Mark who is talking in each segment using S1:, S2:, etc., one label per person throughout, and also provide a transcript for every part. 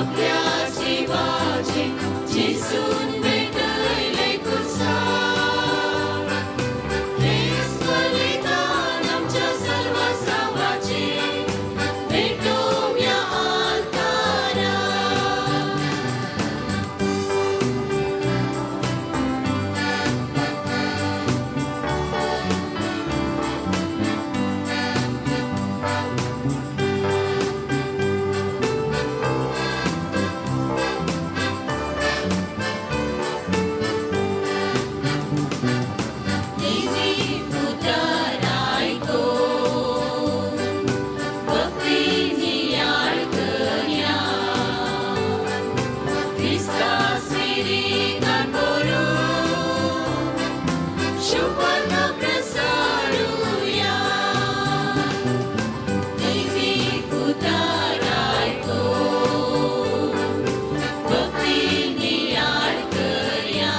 S1: आपल्या जिवाचे जेजून भेटयले खुर्सार. हेच बलिदान आमच्या सल्वासावाचे भेटोवया आल्तारार. देवी पुतरायको भक्ती नियाळ करया, क्रिस्ता स्पिरितान करून शुभवार्ता प्रसारुया. देवी पुतरायको भक्ती नियाळ करया.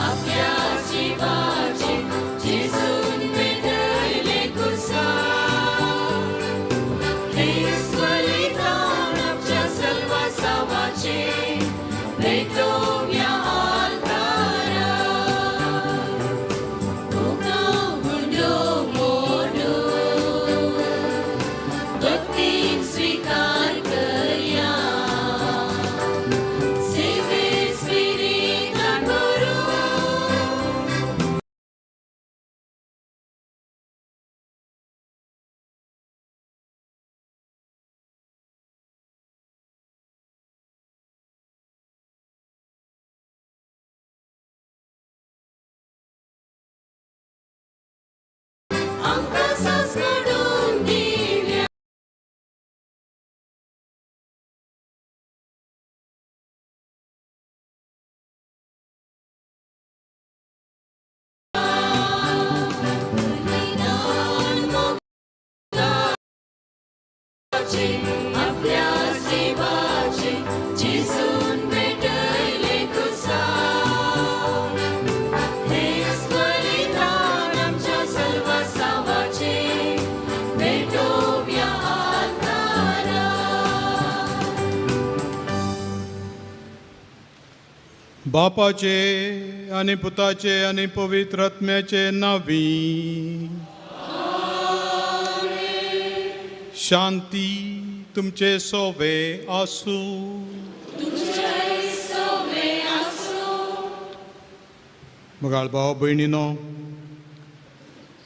S1: आपल्या जिवाचे जेजून भेटयले खुर्सार. हेच बलिदान आमच्या सल्वासावाचे भेटोवया आल्तारार. मुखां उंडो मोडून भक्तीन स्विकार करया, सेवे स्पिरितान करून. आमकां सास काडून दिल्या. बलिदान मोगाचे आपल्या जिवाचे जेजून भेटयले खुर्सार. हेच बलिदान आमच्या सल्वासावाचे भेटोवया आल्तारार.
S2: बापाचे आनी पुताचे आनी पवित्र आत्म्याचे नावी. शांती तुमचे सोवे आसूं.
S1: तुमचे सोवे आसूं.
S2: मोगाळ भाव भयणीनो,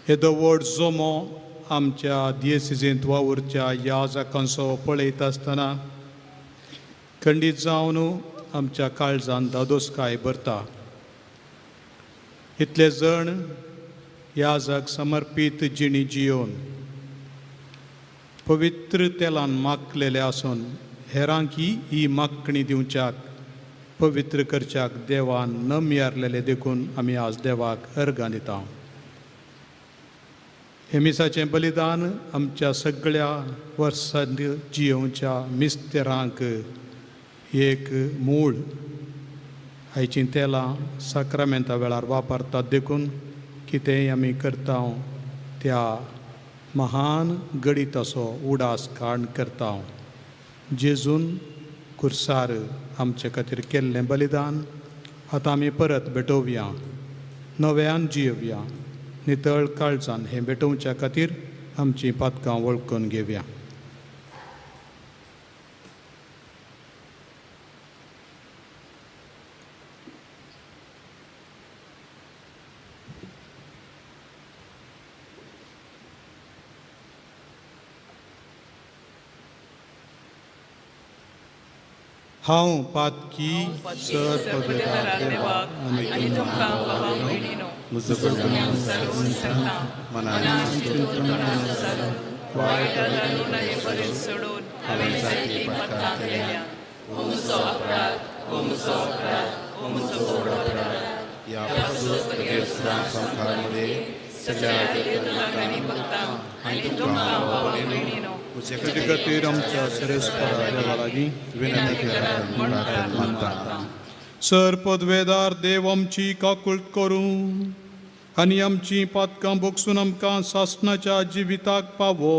S2: येदो व्हड जोमो आमच्या दियसिजेंत वावुरच्या याजकांचो पळयता आसतना खंडीत जावन आमच्या काळजान दादोसकाय भरता. इतले जण याजक समर्पीत जिणी जियोवन पवित्र तेलान माखलेले आसून हेरांकी ही मागणी दिवच्याक पवित्र करच्याक देवान नमयारलेले देखून आमी आज देवाक अर्गां दिता. हे मिसाचें बलिदान आमच्या सगळ्या वर्सांनी जियोवच्या मिस्तेरांक एक मूळ. आयचीं तेलां साक्रामेंता वेळार वापरतात देखून कितेंय आमी करता त्या महान गणिताचो उडास काण करता. जेजून खुर्सार आमचे खातीर केल्लें बलिदान आतां आमी परत भेटोवया, नव्यान जियोवया. नितळ काळजान हें भेटोवच्या खातीर आमचीं पातकां वळखून घेवया. हांव पातकी सर पदवेदार देवाक
S3: आनी तुमकां भावा भयणीनो
S4: म्हजो
S3: गुन्यांव सारून सांगता मनान चिंतून तोंडान सारून वायट घालून आनी बरें सोडून हांवें जायतीं पातकां केल्या. हो म्हजो अपराध, हो म्हजो अपराध, हो म्हजो व्हड अपराध.
S4: ह्या पासून पदेसरां संवसारामध्ये सगळ्या
S3: देवदूतांक आनी भक्तांक आनी तुमकां भावा भयणीनो
S4: म्हजे
S2: तुजे खातीर आमच्या सरेस्परा देवा लागीं
S4: विनंती करात म्हूण प्रार्थना मानता.
S2: सर पदवेदार देव आमची काकुळट करूं आनी आमची पातकां भोगसून आमकां सासणाच्या जिविताक पावो.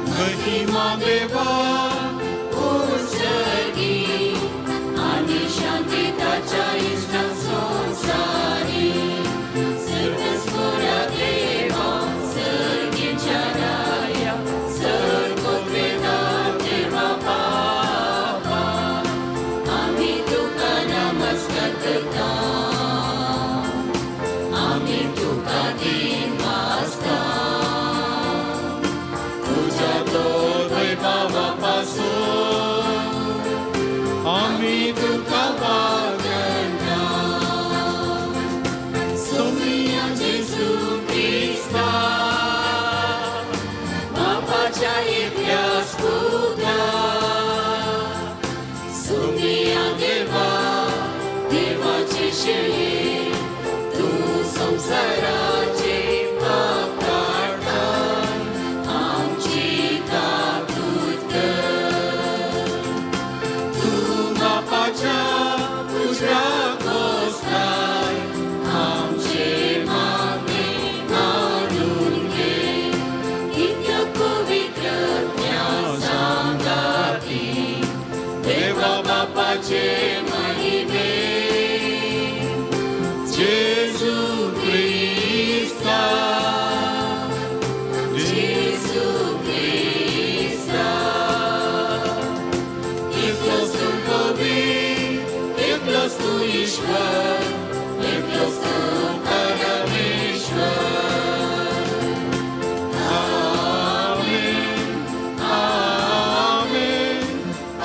S2: महिमा देवा
S1: उत्सर्गी आणि शांती ताच्या इश्टांक संवसारी. सर्वस्वरा देवा, सर्गीच्या राया, सर्वोत्वेदा देवा बापा, आमी तुका नमस्कार करता, आमी तुका दिनवासता. तुज्या
S2: वैभावा पासून आमी तुका वागणता.
S1: सोमिया जेजू क्रिस्ता, बापाच्या एकल्याच पुता, सोमिया देवा, देवाचे शेळये, तूं संवसाराचे पाप काडटा, आमची काकूत कर.
S2: तूं बापाच्या उजव्या बसलाय,
S1: आमचे मागणे मानून घे, कित्याक पवित्र सांगाती,
S2: देवा बापाचे
S1: महिमे.
S2: जेजू क्रिस्ता,
S1: जेजू क्रिस्ता,
S2: एकलोच तूं कवी, एकलोच तूं ईश्वर,
S1: एकलोच तूं
S2: परमेश्वर. आमेन, आमेन,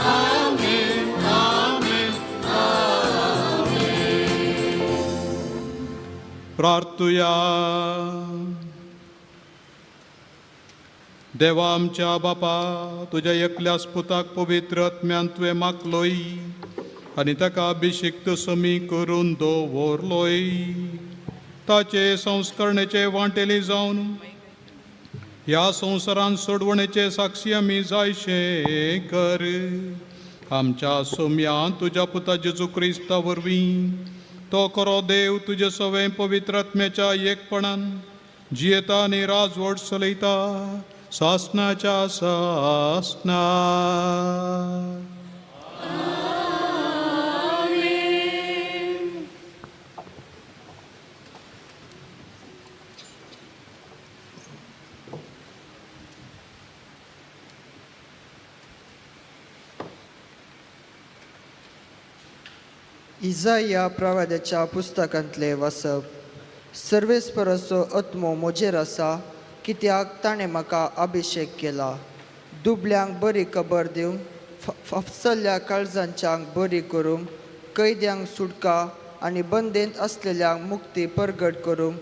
S2: आमेन, आमेन, आमेन. प्रार्थुया. देवा आमच्या बापा, तुज्या एकल्याच पुताक पवित्र आत्म्यान तुवें मागलोय आनी ताका अभिषिक्त समी करून दवरलोय. ताचे संस्करणेचे वांटेली जावन ह्या संवसारान सोडवणेचे साक्षी आमी जायशे कर. आमच्या सोम्यान तुज्या पुता जेजू क्रिस्ता वरवीं तो खरो देव तुजे सवें पवित्र आत्म्याच्या एकपणान जियेता आनी राजवट चलयता सासनाच्या सासना.
S5: इजाया प्रवाद्याच्या पुस्तकांतले वाचप. सर्वेस्पराचो आत्मो म्हजेर आसा, कित्याक ताणें म्हाका अभिशेक केला दुबल्यांक बरी खबर दिवंक, फाफसल्ल्या काळजांच्यांक बरी करूंक, कैद्यांक सुटका आनी बंदेंत आसलेल्यांक मुक्ती परगट करूंक,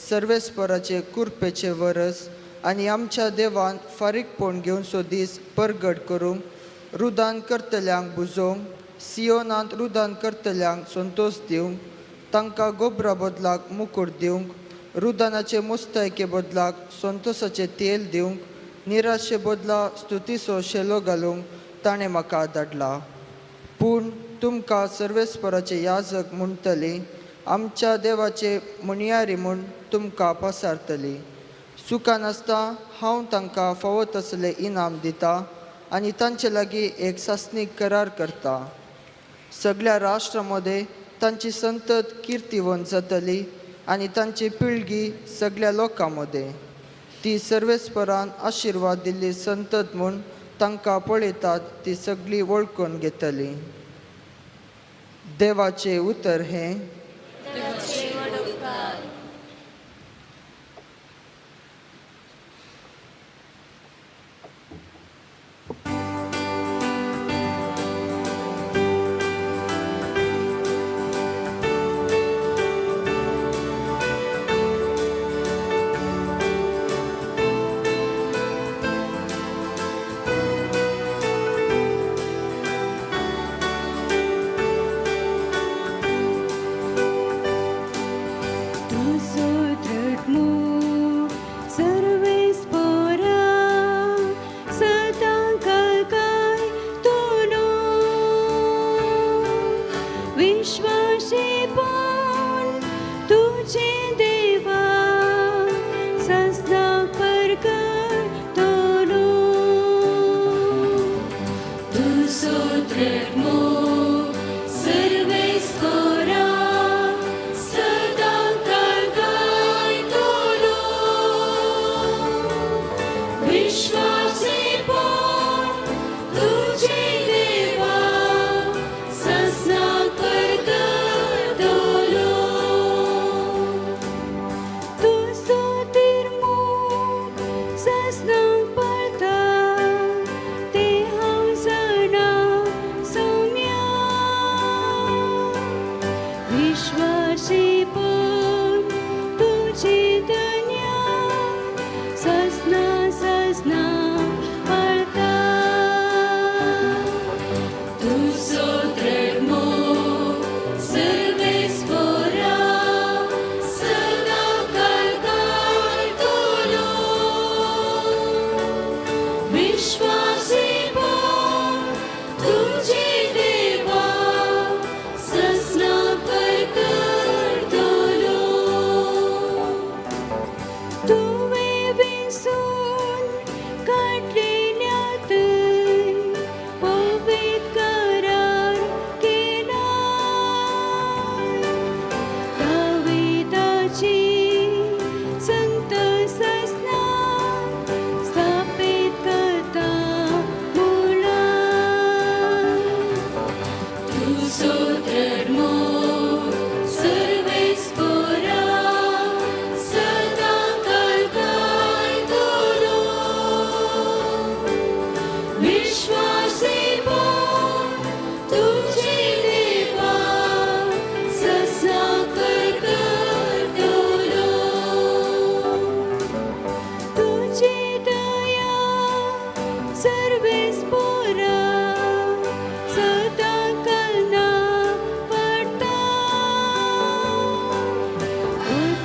S5: सर्वेस्पराचे कुरपेचे वरस आनी आमच्या देवान फारीकपण घेवचो दीस परगट करूंक, रुदान करतल्यांक बुजोवंक, सियोनांत रुदान करतल्यांक संतोश दिवंक, तांकां गोबरा बदलाक मुकूट दिवंक, रुदानाचे मुस्तायके बदलाक संतोसाचें तेल दिवंक, निराशे बदला स्तुतीचो शेलो घालूंक ताणें म्हाका धाडला. पूण तुमकां सर्वेस्पराचे याजक म्हणटली, आमच्या देवाचे म्हणयारी म्हूण तुमकां पसारतली. सुखान आसता हांव तांकां फावो तसलें इनाम दिता आनी तांचे लागीं एक सासणीक करार करता. सगळ्या राष्ट्रां मदें तांची संतत किर्तीवंत जातली आनी तांची पिळगी सगळ्या लोकां मदें. ती सर्वेस्परान आशिर्वाद दिल्ली संतत म्हूण तांकां पळयतात ती सगळी वळखून घेतली. देवाचें उतर हें.
S1: तुजो दृढमूळ सर्वेस्पोरा सदां काळकाय तुलो विश्वासीपण तुजे देवा सजनाक परगटतलो. तुजो दृढमूळ सर्वेस्पोरा सदां काळकाय तुलो विश्वासीपण तुजे देवा सजनाक परगटतलो. तुजो तिरमूख सजनाक पळता तें हांव जाणा सोम्या. विश्वासीपण तुजी धन्या सजना सजना पळता. तुजो दृढमूळ सर्वेस्पोरा सदां काळकाय तुलो विश्वासीपण तुजे देवा सजनाक परगटतलो. तुवें विसून काडलेल्या थंय पवित्र करार केला. दाविदाची संत सजना स्थापित करता मुळां. तुजो दृढमूळ सर्वेस्पोरा सदां काळकाय तुलो विश्वासीपण तुजे देवा सजनाक परगटतलो. तुजी दया सर्वेस्पोरा सदां कालना पडटा.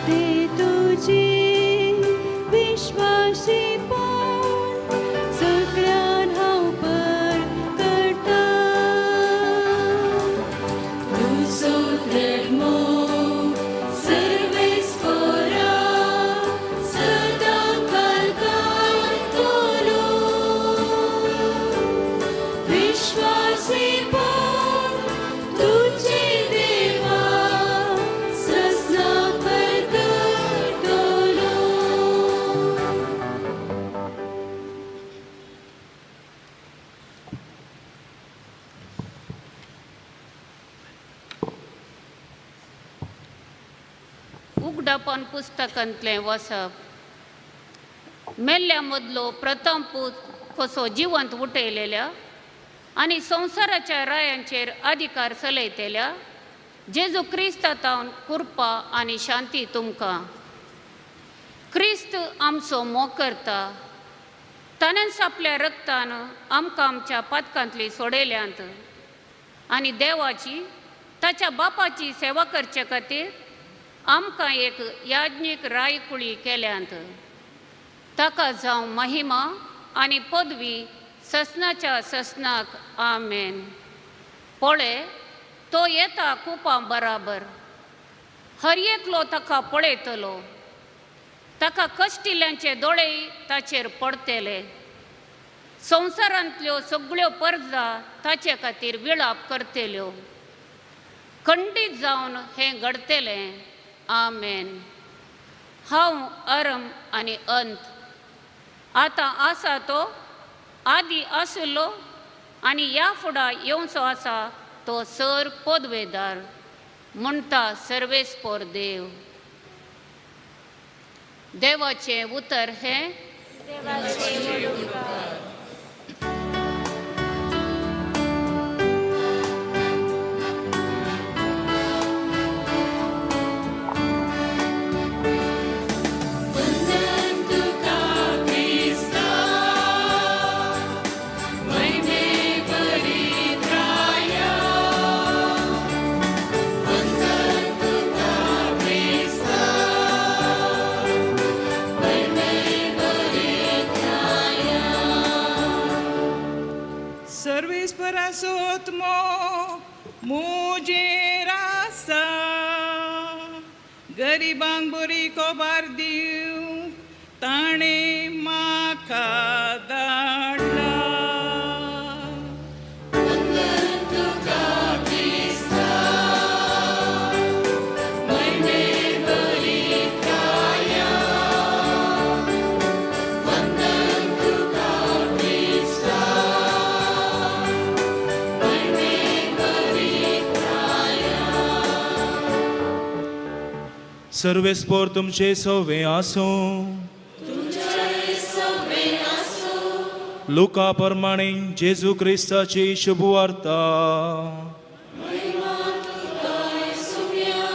S1: ते तुजी विश्वासीपण सगळ्यान हांव परगटता. तुजो दृढमूळ सर्वेस्पोरा सदां काळकाय तुलो विश्वासीपण तुजे देवा सजनाक परगटतलो.
S6: उगडापण पुस्तकांतलें वसप. मेल्ल्या मदलो प्रथम पूत कसो जिवंत उठयलेल्या आनी संवसाराच्या रायांचेर अधिकार चलयतल्या जेजू क्रिस्ता तावन कृपा आनी शांती तुमकां. क्रिस्त आमचो मोग करता, ताणेंच आपल्या रक्तान आमकां आमच्या पातकांतली सोडयल्यांत. आनी देवाची ताच्या बापाची सेवा करचे खातीर आमकां एक याज्ञीक रायकुळी केल्यांत. ताका जावं महिमा आनी पदवी ससनाच्या ससनाक. आमेन. पळय, तो येता कुपां बराबर. हर एकलो ताका पळयतलो. ताका कश्टिल्यांचे दोळेय ताचेर पडतले. संवसारांतल्यो सगळ्यो परजा ताचे खातीर विळाप करतल्यो. खंडीत जावन हें घडतलें. आमेन. हांव अरम आनी अंत. आतां आसा तो, आदी आशिल्लो आनी ह्या फुडा येवचो आसा तो सर पदवेदार, म्हणटा सर्वेस्पोर देव. देवाचें उतर हें.
S1: वंदन तुका क्रिस्ता, महिमे परित्राया. वंदन तुका क्रिस्ता, महिमे परित्राया.
S3: सर्वेस्पराचो आत्मो मुजेर आसा, गरिबांक बरी खबर दिवंक ताणें म्हाका धाडला.
S1: वंदन तुका क्रिस्ता, महिमे परित्राया. वंदन तुका क्रिस्ता, महिमे परित्राया.
S7: सर्वेस्पोर तुमचे सवे आसूं.
S1: तुमचे सवे आसूं.
S7: लुका प्रमाणे जेजू क्रिस्ताची शुभवार्ता.
S1: महिमा तुका येसुया.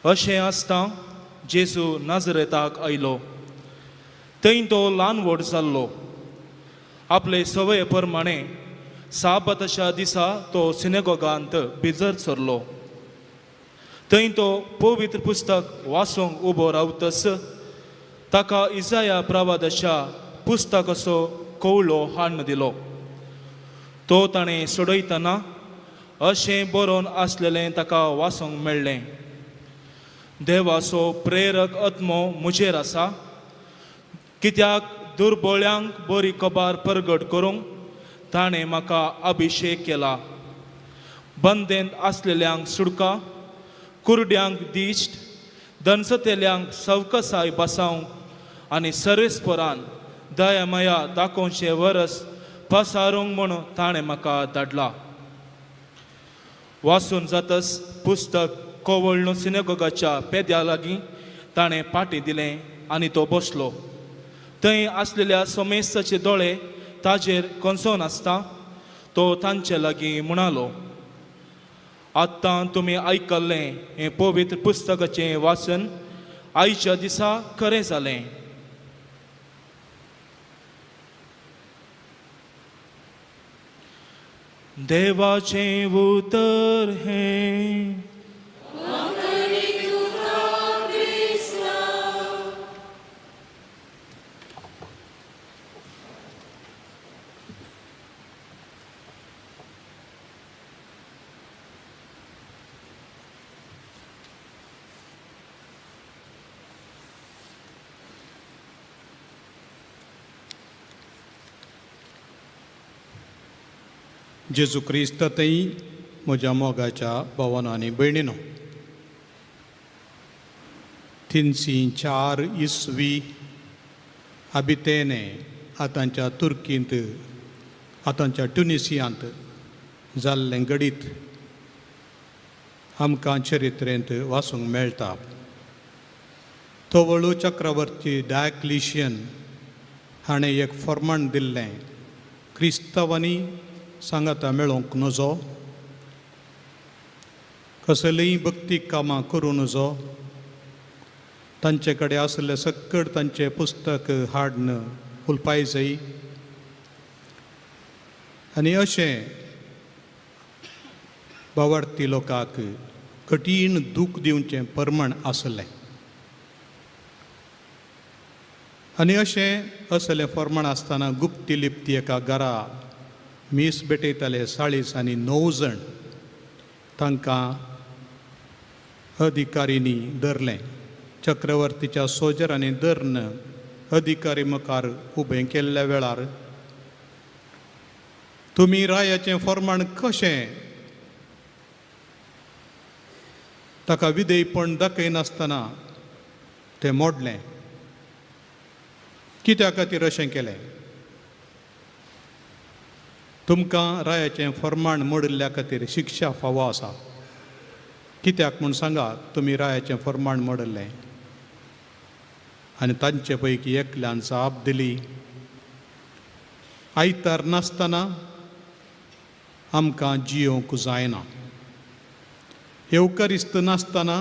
S7: अशें आसता जेजू नाजरेताक आयलो. थंय तो ल्हान व्हड जाल्लो. आपले संवये प्रमाणे साबाताच्या दिसा तो सिनेगोगांत भितर सरलो. थंय तो पवित्र पुस्तक वाचूंक उबो रावतस ताका इजाया प्रवादाच्या पुस्तकाचो कवळो हाडून दिलो. तो ताणें सोडयतना अशें बरोवन आसलेलें ताका वाचूंक मेळ्ळें: देवाचो प्रेरक आत्मो म्हजेर आसा, कित्याक दुर्बळ्यांक बरी खबर परगट करूंक ताणें म्हाका अभिशेक केला, बंदेंत आसलेल्यांक सुडका, कुरड्यांक दिश्ट, दनसतेल्यांक सवकसाय बसावंक आनी सर्वेस्परान दया माया दाखोवचें वरस पसारूंक म्हूण ताणें म्हाका धाडला. वाचून जातस पुस्तक कोवळ्ळू सिनेगोगाच्या पेद्या लागीं ताणें पाटी दिलें आनी तो बसलो. थंय आसलेल्या सोमेस्ताचे दोळे ताजेर कोनसोन आसता तो तांचे लागीं म्हणालो, आत्तां तुमी आयकल्लें हें पवित्र पुस्तकाचें वाचन आयच्या दिसा खरें जालें. देवाचें उतर हें.
S1: वांकडी तुका क्रिस्ता.
S2: जेजू क्रिस्त थंय म्हज्या मोगाच्या भोवान आनी भयणीनो, 304 इसवी अबितेने आतांच्या तुर्कींत, आतांच्या ट्युनिसियांत जाल्लें घडीत आमकां चरित्रेंत वाचूंक मेळटा. तवळू चक्रवर्ती डायक्लिशियन हाणें एक फर्माण दिल्लें, क्रिस्तांवांनी सांगाता मेळोवंक नजो, कसलीय भक्तीक कामां करूं नजो. तांचे कडेन आशिल्लें सक्कड तांचें पुस्तक हाडून उलपाय जाय. आनी अशें बावडती लोकांक कठीण दूख दिवचें परमण आसलें. आनी अशें असलें फॉर्मण आसतना गुप्ती लिप्ती एका घरा मीस भेटयताले 40 आनी 9 जाण. तांकां अधिकारींनी धरलें. चक्रवर्तीच्या सोजरांनी धरून अधिकारी मुखार उबें केल्ल्या वेळार तुमी रायाचें फॉर्माण कशें ताका विधेयपण दाखयनासतना तें मोडलें, कित्या खातीर अशें केलें? तुमकां रायाचें फॉर्माण मोडिल्ल्या खातीर शिक्षा फावो आसा. कित्याक म्हूण सांगा तुमी रायाचें फॉर्माण मोडिल्लें? आनी तांचे पैकी एकल्यान जाप दिली, आयतार नासतना आमकां जियोवंक जायना, येवकारिस्त नासतना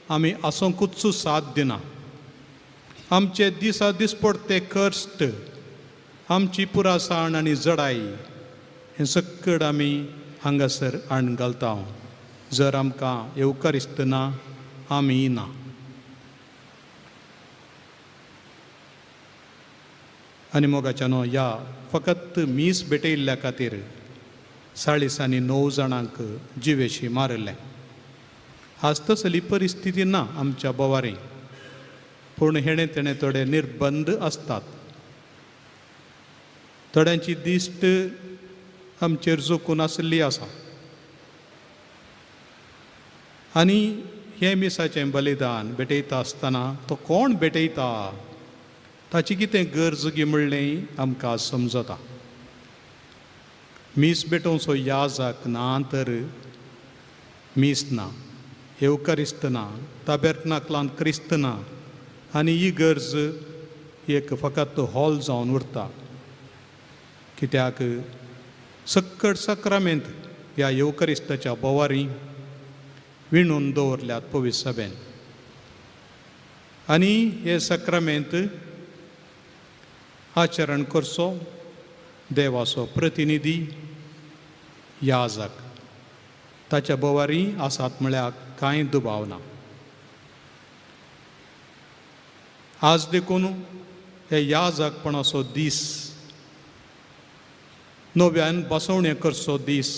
S2: आमी आसोंकूच साथ दिना, आमचे दिसा दिसपडते कश्ट, आमची पुरासाण आनी जडाय हें सक्कड आमी हांगासर हाडून घालता. जर आमकां येवकारिस्त ना आमी ना. आनी मोगाच्या न्हू ह्या फकत मीस भेटयल्ल्या खातीर 40 आनी 9 जाणांक जिवेशी मारिल्लें. आज तसली परिस्थिती ना आमच्या बोवारी, पूण हेणें तेणें थोडे निर्बंध आसतात. थोड्यांची दिश्ट आमचेर जोखून आशिल्ली आसा. आनी हें मिसाचें बलिदान भेटयता आसतना तो कोण भेटयता ताची कितें गरज गी म्हणलें आमकां समजता. मीस भेटोवचो याजाक ना तर मीस ना, येवकारिस्त ना, ताबेर्नाकलांत क्रिस्त ना, आनी ही गरज एक फकत हॉल जावन उरता. कित्याक सक्कड सक्रामेंत ह्या येवकारिस्ताच्या बोवारी विणून दवरल्यात पवित्र सभेन. आनी हे सक्रामेंत आचरण करचो देवाचो प्रतिनिधी याजक, ताच्या बोवारी आसात म्हळ्यार कांय दुबाव ना. आज देखून हे याजकपणाचो दीस, नव्यान बसवणे करचो दीस,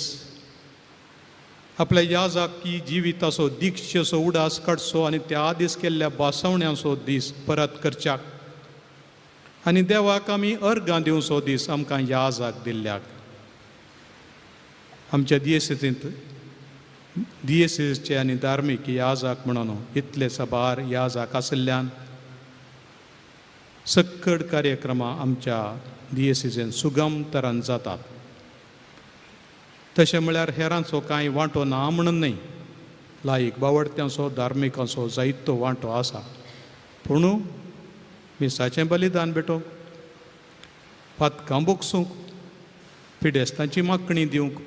S2: आपल्या याजकी जिविताचो दीक्षेचो उडास काडचो आनी त्या दीस केल्ल्या बसवण्याचो दीस परत करच्याक आनी देवाक आमी अर्गां दिवचो दीस आमकां याजाक दिल्ल्याक. आमच्या दियेसेंत दियेसेचे आनी धार्मीक याजाक म्हणून इतले साबार याजाक आशिल्ल्यान सक्कड कार्यक्रमां आमच्या दियेसेन सुगम तरान जातात. तशें म्हळ्यार हेरांचो कांय वांटो ना म्हणून न्हय, लायक बावडत्यांचो धार्मिकांचो जायतो वांटो आसा, पूण मिसाचें बलिदान भेटोवंक, पातकां बोगसूंक, पिडेस्तांची मागणी दिवंक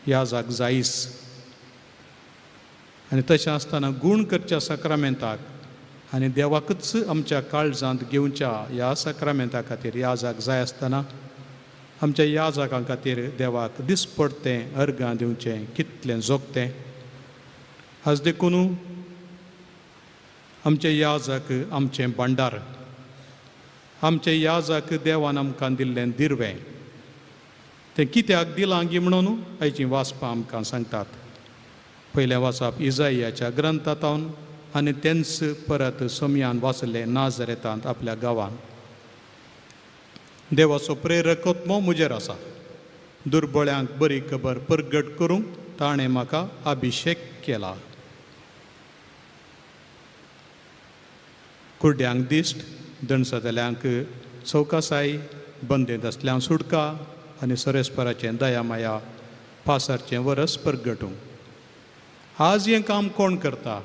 S2: याजाक जायस. आनी तशें आसतना गूण करच्या सक्रामेंताक आनी देवाकूच आमच्या काळजांत घेवच्या ह्या सक्रामेंता खातीर याजाक जाय आसतना आमच्या याजाकां खातीर देवाक दिसपडतें अर्गां दिवचें कितलें जोगतें. आज देखून आमचे याजाक आमचें भांडार, आमचे याजाक देवान आमकां दिल्लें दिरवें, तें कित्याक दिलां गी म्हणून आयचीं वाचपां आमकां सांगतात. पयलें वाचप इजायाच्या ग्रंथांत आनी तेंच परत सोमयान वाचलें नाजरेतांत आपल्या गांवांत. देवाचो प्रेरक आत्मो म्हजेर आसा, दुर्बळ्यांक बरी खबर परगट करूंक ताणें म्हाका अभिशेक केला. कुड्ड्यांक दिश्ट, दणसतल्यांक चवकासाय, बंदेंत आसल्यांक सुटका आनी सरेस्पराचें दयामाया पासारचें वरस परगटूंक. आज हें काम कोण करता?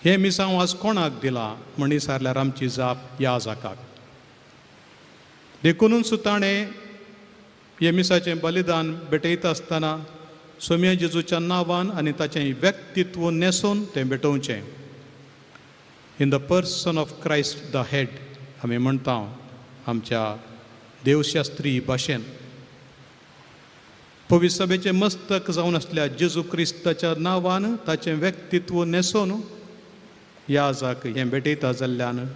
S2: हें मिसांव आज कोणाक दिलां म्हण विचारल्यार आमची जाप ह्या जाकाक. देखुनूच ताणें हे मिसाचें बलिदान भेटयता आसतना सोम्या जेजूच्या नांवान आनी ताचें व्यक्तित्व न्हेसून तें भेटोवचें. In the person of Christ the head आमी म्हणटा आमच्या देवशास्त्रीय भाशेन. पवित्र सभेचें मस्तक जावन आसल्या जेजू क्रिस्ताच्या नांवान ताचें व्यक्तित्व न्हेसून ह्या जाक हें भेटयता जाल्ल्यान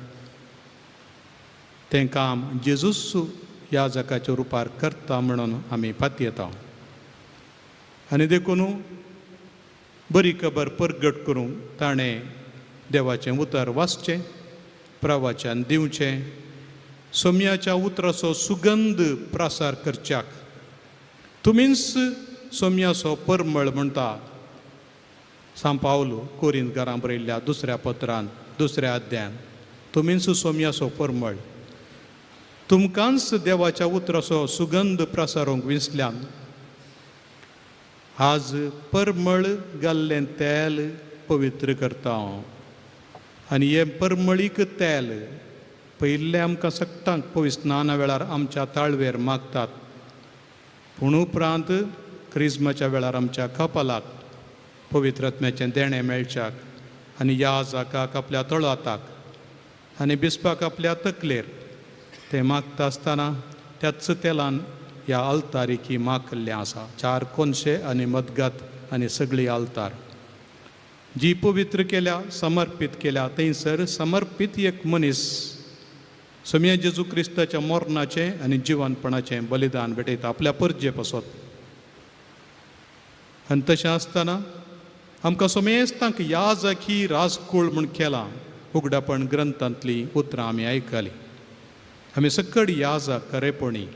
S2: तें काम जेजूस ह्या जाकाच्या रुपार करता म्हणून आमी पातयेता. आनी देखून बरी खबर परगट करूंक ताणें देवाचें उतर वाचचें, प्रवचन दिवचें, सोम्याच्या उतराचो सुगंध प्रसार करच्याक. तुमीच सोम्याचो परमळ म्हणटा सांव पावलो कोरींत घरां बरयल्ल्या दुसऱ्या पत्रान दुसऱ्या अध्यायान. तुमीच सोम्याचो परमळ, तुमकांच देवाच्या उतराचो सुगंध प्रसारूंक विंचल्यान. आज परमळ घाल्लें तेल पवित्र करता हांव आनी हें परमळीक तेल पयिल्लें आमकां सगटांक पवित्र स्नाना वेळार आमच्या ताळवेर मागतात, पूण उपरांत क्रिज्माच्या वेळार आमच्या कपालाक पवित्र आत्म्याचें देणें मेळच्याक आनी ह्या जाकाक आपल्या तळहाताक आनी बिस्पाक आपल्या तकलेर तें मागता आसतना त्याच तेलान ह्या आल्तारिकी मागल्लें आसा. चार कोनशे आनी मदगत आनी सगळी आल्तार जी पवित्र केल्या, समर्पीत केल्या, थंयसर समर्पीत एक मनीस सोम्या जेजू क्रिस्ताच्या मरणाचें आनी जिवनपणाचें बलिदान भेटयता आपल्या परजे पासत. आनी तशें आसतना आमकां सोमेस्तांक याजकी राजकूळ म्हूण केलां. उगडापण ग्रंथांतलीं उतरां आमी आयकलीं. आमी सक्कड याजक खरेपणी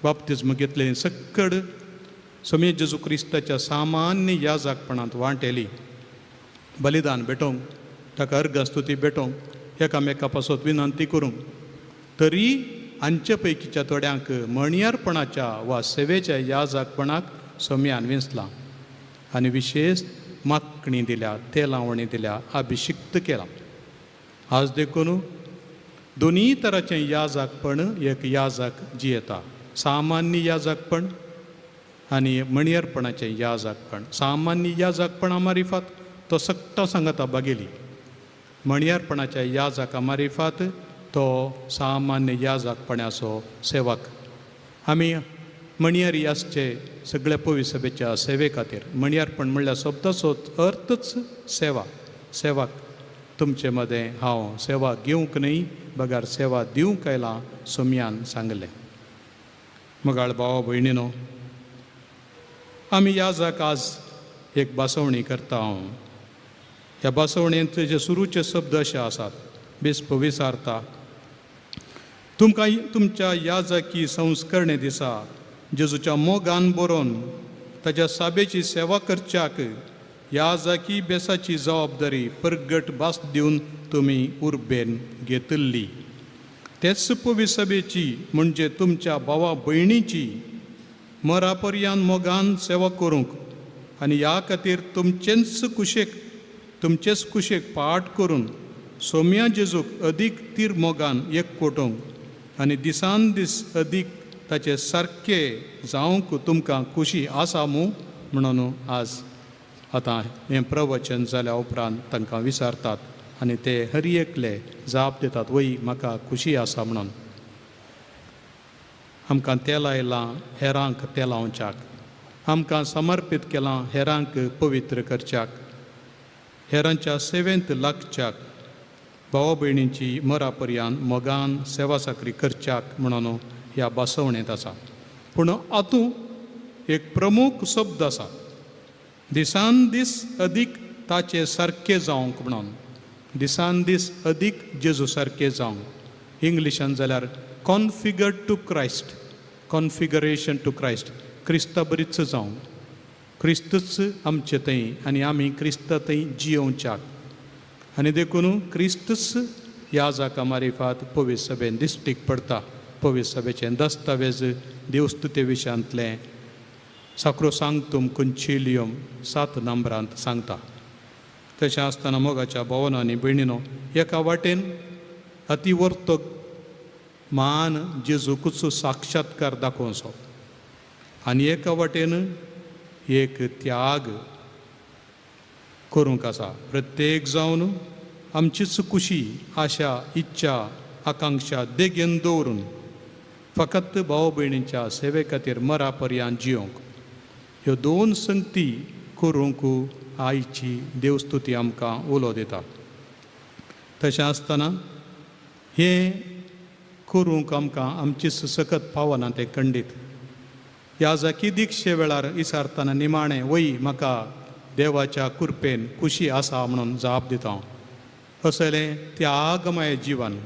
S2: बाप्तिज्म घेतलेली सक्कड सोम्या जेजू क्रिस्ताच्या सामान्य याजकपणांत वांटेली. बलिदान भेटोवंक, ताका अर्घ स्तुती भेटोवंक, एकामेका पासत विनंती करूंक, तरी हांचे पैकीच्या थोड्यांक मणयारपणाच्या वा सेवेच्या याजकपणाक सोम्यान विंचलां आनी विशेश मागणी दिल्या, तेलावणी दिल्या, अभिशिक्त केला. आज देखून दोनूय तराचें याजकपण एक याजक जियेता, सामान्य याजकपण आनी मणयरपणाचें याजकपण. सामान्य याजकपणा मारिफात तो सट्टा सांगता बागेली, मणयारपणाच्या याजका मारिफात तो सामान्य याजकपणाचो सेवक. आमी मणयारी आसचे सगळ्या पवित्र सभेच्या सेवे खातीर. मणयारपण म्हणल्यार शब्दाचो अर्थच सेवा, सेवक. तुमचे मदें हांव सेवा घेवंक न्हय बगर सेवा दिवंक आयलां सोम्यान सांगलें. मोगाळ भाव भयणीनो, आमी याजक आज एक बासवणी करता हांव. ह्या बासवणेंत जे सुरूचे शब्द अशे आसात, बिस्प विचारता तुमकां, तुमच्या याजकी संस्करणे दिसा जेजूच्या मोगान बरोवन ताच्या साबेची सेवा करच्याक याजकी बेसाची जबाबदारी परगट भास दिवन तुमी उर्बेन घेतिल्ली, तेच पवित्र सभेची म्हणजे तुमच्या भावा भयणीची मरापर्यान मोगान सेवा करूंक आनी ह्या खातीर तुमचेच कुशेक पाठ करून सोम्या जेजूक अदीक तीर मोगान एकवटोवंक आनी दिसान दीस अदीक ताचे सारके जावंक तुमकां खुशी आसा मू म्हणून आज आतां हें प्रवचन जाल्या उपरांत तांकां विचारतात आनी ते हर एकले जाप दितात, वय, म्हाका खुशी आसा म्हणून. आमकां तेल आयलां हेरांक तेलावच्याक, आमकां समर्पीत केलां हेरांक पवित्र करच्याक, हेरांच्या सेवेंत लागच्याक, भावा भयणींची मरापर्यान मोगान सेवा चाकरी करच्याक म्हणून ह्या बासवणेंत आसा. पूण आतूं एक प्रमुख शब्द आसा, दिसान दीस अदीक ताचे सारके जावंक म्हणून, दिसान दीस अदीक जेजू सारके जावंक. इंग्लिशान जाल्यार configured to Christ, configuration to Christ. क्रिस्ता बरीच जावंक, क्रिस्तच आमचे थंय आनी आमी क्रिस्ता थंय जियोवच्याक. आनी देखून क्रिस्तच ह्या जाका मारिफात पवित्र सभेन दिश्टीक पडटा. पवित्र सभेचें दस्तावेज देवस्तुते विशयांतलें साक्रोसांक्तुम कंचिलियम 7 नंबरांत सांगता. तशें आसतना मोगाच्या भोवनां आनी भयणीनो, एका वाटेन अतिवर्तक मान जेजूकूच साक्षात्कार दाखोवचो. आनी एका वाटेन एक त्याग करूंक आसा. प्रत्येक जावन आमचीच खुशी, आशा, इच्छा, आकांक्षा देगेन दवरून फकत भाव भयणींच्या सेवे खातीर मरा पर्यंत जियोंक ह्यो दोन संगती करूंक आयची देवस्तुती आमकां उलो दिता. तशें आसतना हें करूंक आमकां आमची सकत पावना तें खंडीत. ह्या जाकी दिक्षे वेळार इसारतना निमाणें वय म्हाका देवाच्या कृपेन खुशी आसा म्हणून जाप दिता. असलें त्यागमय जिवन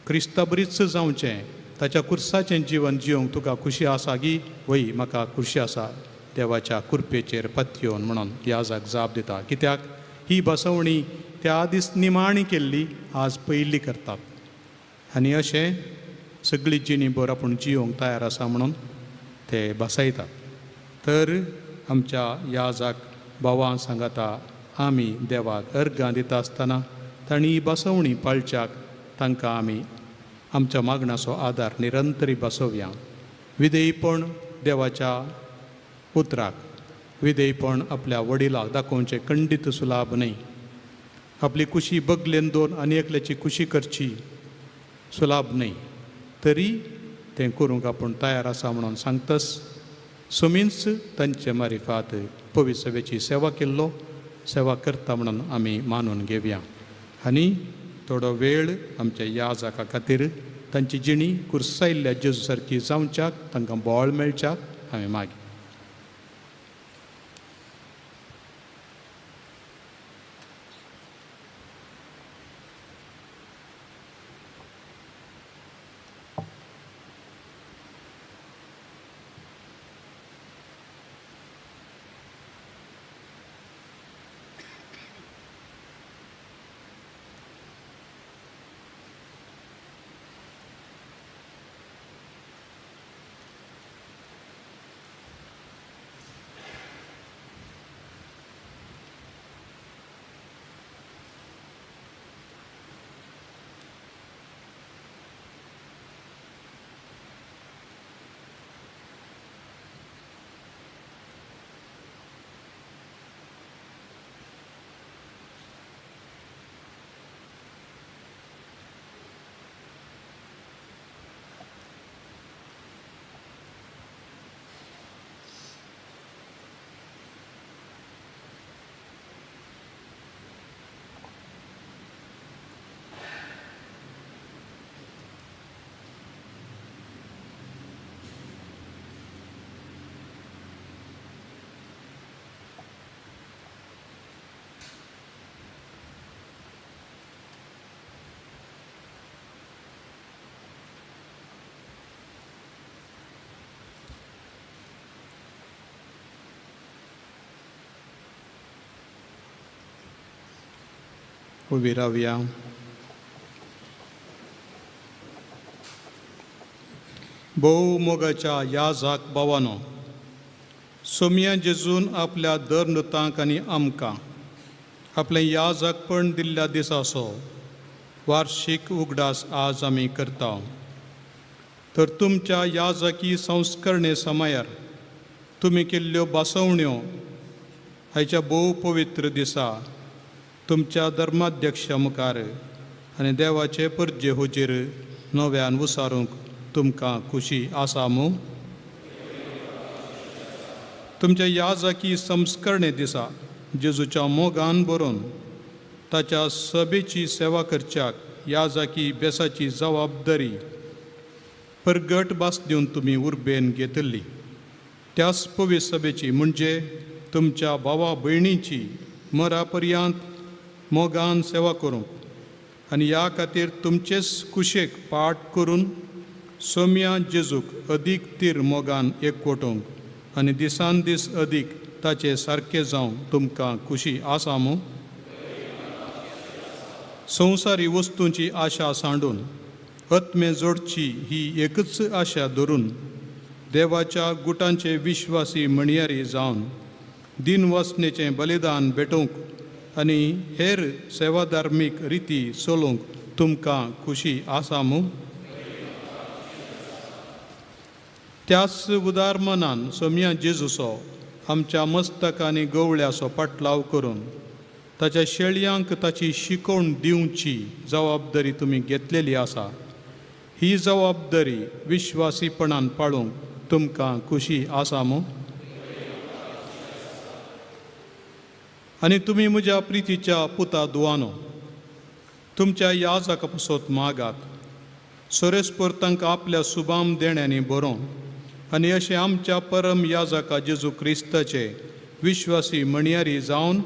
S2: क्रिस्ता बरीच जावचें, ताच्या कुर्साचें जिवन जिवंक तुका खुशी आसा गी? वय म्हाका खुशी आसा देवाच्या कृपेचेर पत्योन म्हणून ह्या जाक जाप दिता. कित्याक ही बसवणी त्या दीस निमाणी केल्ली आज पयली करतात आनी अशें सगळी जिणी भर आपूण जिवंक तयार आसा म्हणून ते बसयतात. तर आमच्या ह्या जाक भावां सांगाता आमी देवाक अर्गां दिता आसतना तांणी ही बसवणी पाळच्याक तांकां आमी आमच्या मागण्याचो आदार निरंतरी बसोवया. विधेयपण देवाच्या उतराक, विधेयपण आपल्या वडिलाक दाखोवचें खंडीत सुलाभ न्हय. आपली खुशी बगलेन दोन आनी एकल्याची खुशी करची सुलाभ न्हय, तरी तें करूंक आपूण तयार आसा म्हणून सांगतस सुमींच तांचे मारिफात पवित्र सभेची सेवा केल्लो सेवा करता म्हणून आमी मानून घेवया. आनी थोडो वेळ आमच्या ह्या जाका खातीर तांची जिणी कुर्सायल्ल्या जेजू सारकी जावच्याक तांकां बळ मेळच्याक आमी मागीर. उबी रावया. भोव मोगाच्या ह्या जाक भावानो, सोमया जेजून आपल्या दर नृतांक आनी आमकां आपलें ह्या जाकपण दिल्ल्या दिसाचो वार्शीक उगडास आज आमी करता. तर तुमच्या ह्या जाकी संस्करणे समयार तुमी केल्ल्यो बसवण्यो आयच्या भोव पवित्र दिसा तुमच्या धर्माध्यक्षा मुखार आनी देवाचे परजे हुजीर नव्यान उसारूंक तुमकां खुशी आसा मू? तुमच्या ह्या जाकी संस्करणे दिसा जेजूच्या मोगान बरोवन ताच्या सभेची सेवा करच्याक ह्या जाकी बेसाची जबाबदारी परगट भास दिवन तुमी उर्बेन घेतली. त्याच पवित्र सभेची म्हणजे तुमच्या भावा भयणीची मरा पर्यंत मोगान सेवा करूंक आनी ह्या खातीर तुमचेच कुशेक पाठ करून सोम्या जेजूक अदीक तीर मोगान एकवटोवंक आनी दिसान दीस अदीक ताचे सारके जावंक तुमकां खुशी आसा मू? संवसारी वस्तूंची आशा सांडून आत्मे जोडची ही एकच आशा धरून देवाच्या गुटांचे विश्वासी म्हणयारी जावन दिनवासनेचें बलिदान भेटोवंक आनी हेर सेवाधार्मीक रिती चलोवंक तुमकां खुशी आसा मू? त्याच उदार मनान सोमया जेजूचो आमच्या मस्तकांनी गवळ्याचो पाटलाव करून ताच्या शेळयांक ताची शिकवण दिवची जबाबदारी तुमी घेतलेली आसा. ही जबाबदारी विश्वासीपणान पाळूंक तुमकां खुशी आसा मू? आनी तुमी म्हज्या प्रितीच्या पुता दुवानो, तुमच्या याजाका पसत मागात सोरेस्पर तांकां आपल्या सुबाम देण्यांनी बरोवन आनी अशें आमच्या परम याजाका जेजू क्रिस्ताचे विश्वासी म्हणयारी जावन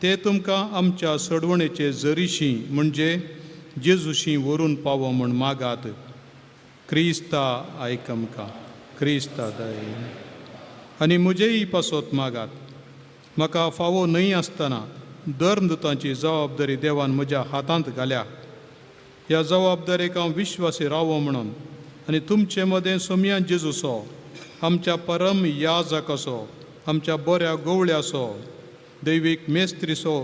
S2: ते तुमकां आमच्या सोडवणेचे जरीशी म्हणजे जेजूशी व्हरून पावो म्हूण मागात. क्रिस्ता आयक आमकां, क्रिस्ता दय. आनी म्हजेय पासत मागात. म्हाका फावो न्हय आसतना धर्मदूतांची जबाबदारी देवान म्हज्या हातांत घाल्या. ह्या जबाबदारेक हांव विश्वासी रावो म्हणून आनी तुमचे मदें सोमया जेजूचो आमच्या परम याजकाचो आमच्या बऱ्या गवळ्याचो दैवीक मेस्त्रीचो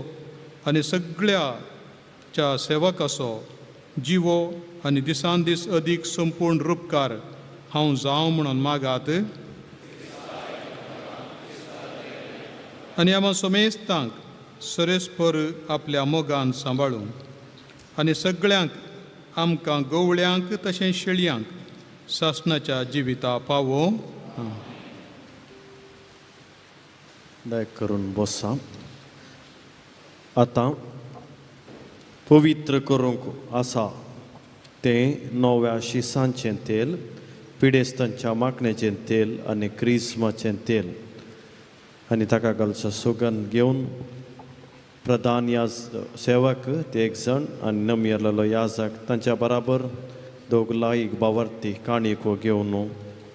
S2: आनी सगळ्याच्या सेवकाचो जिवो आनी दिसान दीस अदीक संपूर्ण रुपकार हांव जावं म्हणून मागात. आनी आमा सोमेस्तांक सरेस्पर आपल्या मोगान सांबाळून आनी सगळ्यांक आमकां गवळ्यांक तशें शेळयांक सासणाच्या जिविता पावो.
S8: दया करून बसा. आतां पवित्र करूंक आसा तें नव्या शिसांचें तेल, पिडेस्तांच्या मागणेचें तेल आनी क्रिस्माचें तेल आनी ताका घालचो सुगंध घेवन प्रधान याज सेवक ते एक जाण आनी नमयेलेलो याजक तांच्या बराबर दोग लायक बावर्ती काणयो घेवन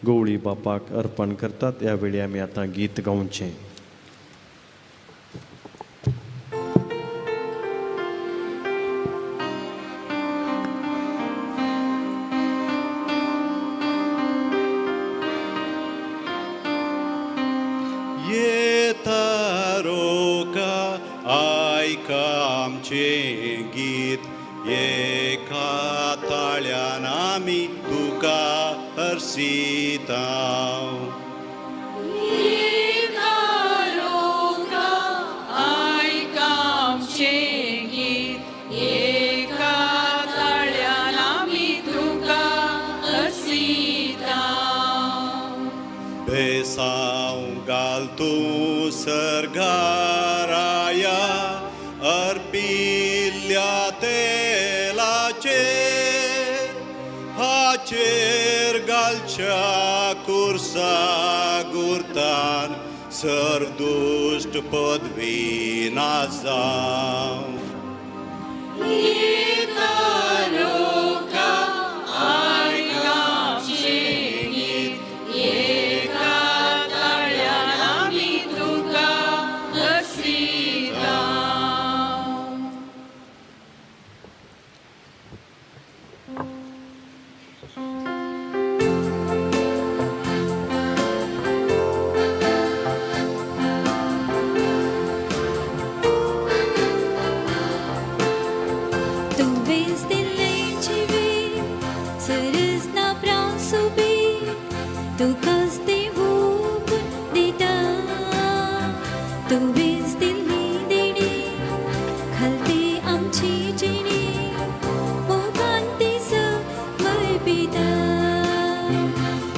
S8: गवळी बापाक अर्पण करतात. ह्या वेळी आमी आतां गीत गावचें.
S4: आमचें गीत एका ताळ्यान आमी तुका हरसिता.
S3: आयक आमचें गीत एका ताळ्यान आमी तुका हरसिता.
S4: बेसांव घाल तूं सर्गाराया अर्पिल्ल्या तेलाचेर हाचेर घालच्या कुर्सा गुर्तान सर्व दुश्ट पदवी ना जावं.
S3: आयक आमचें गीत एका ताळ्यान आमी तुका हरसिता.
S1: तुवेंच दिल्लें जिवीत सरसना प्रासुबी तुकाच देवून दिता. तुवेंच दिल्ली देणी खालती आमची जिणी मोगान ती समर्पिता.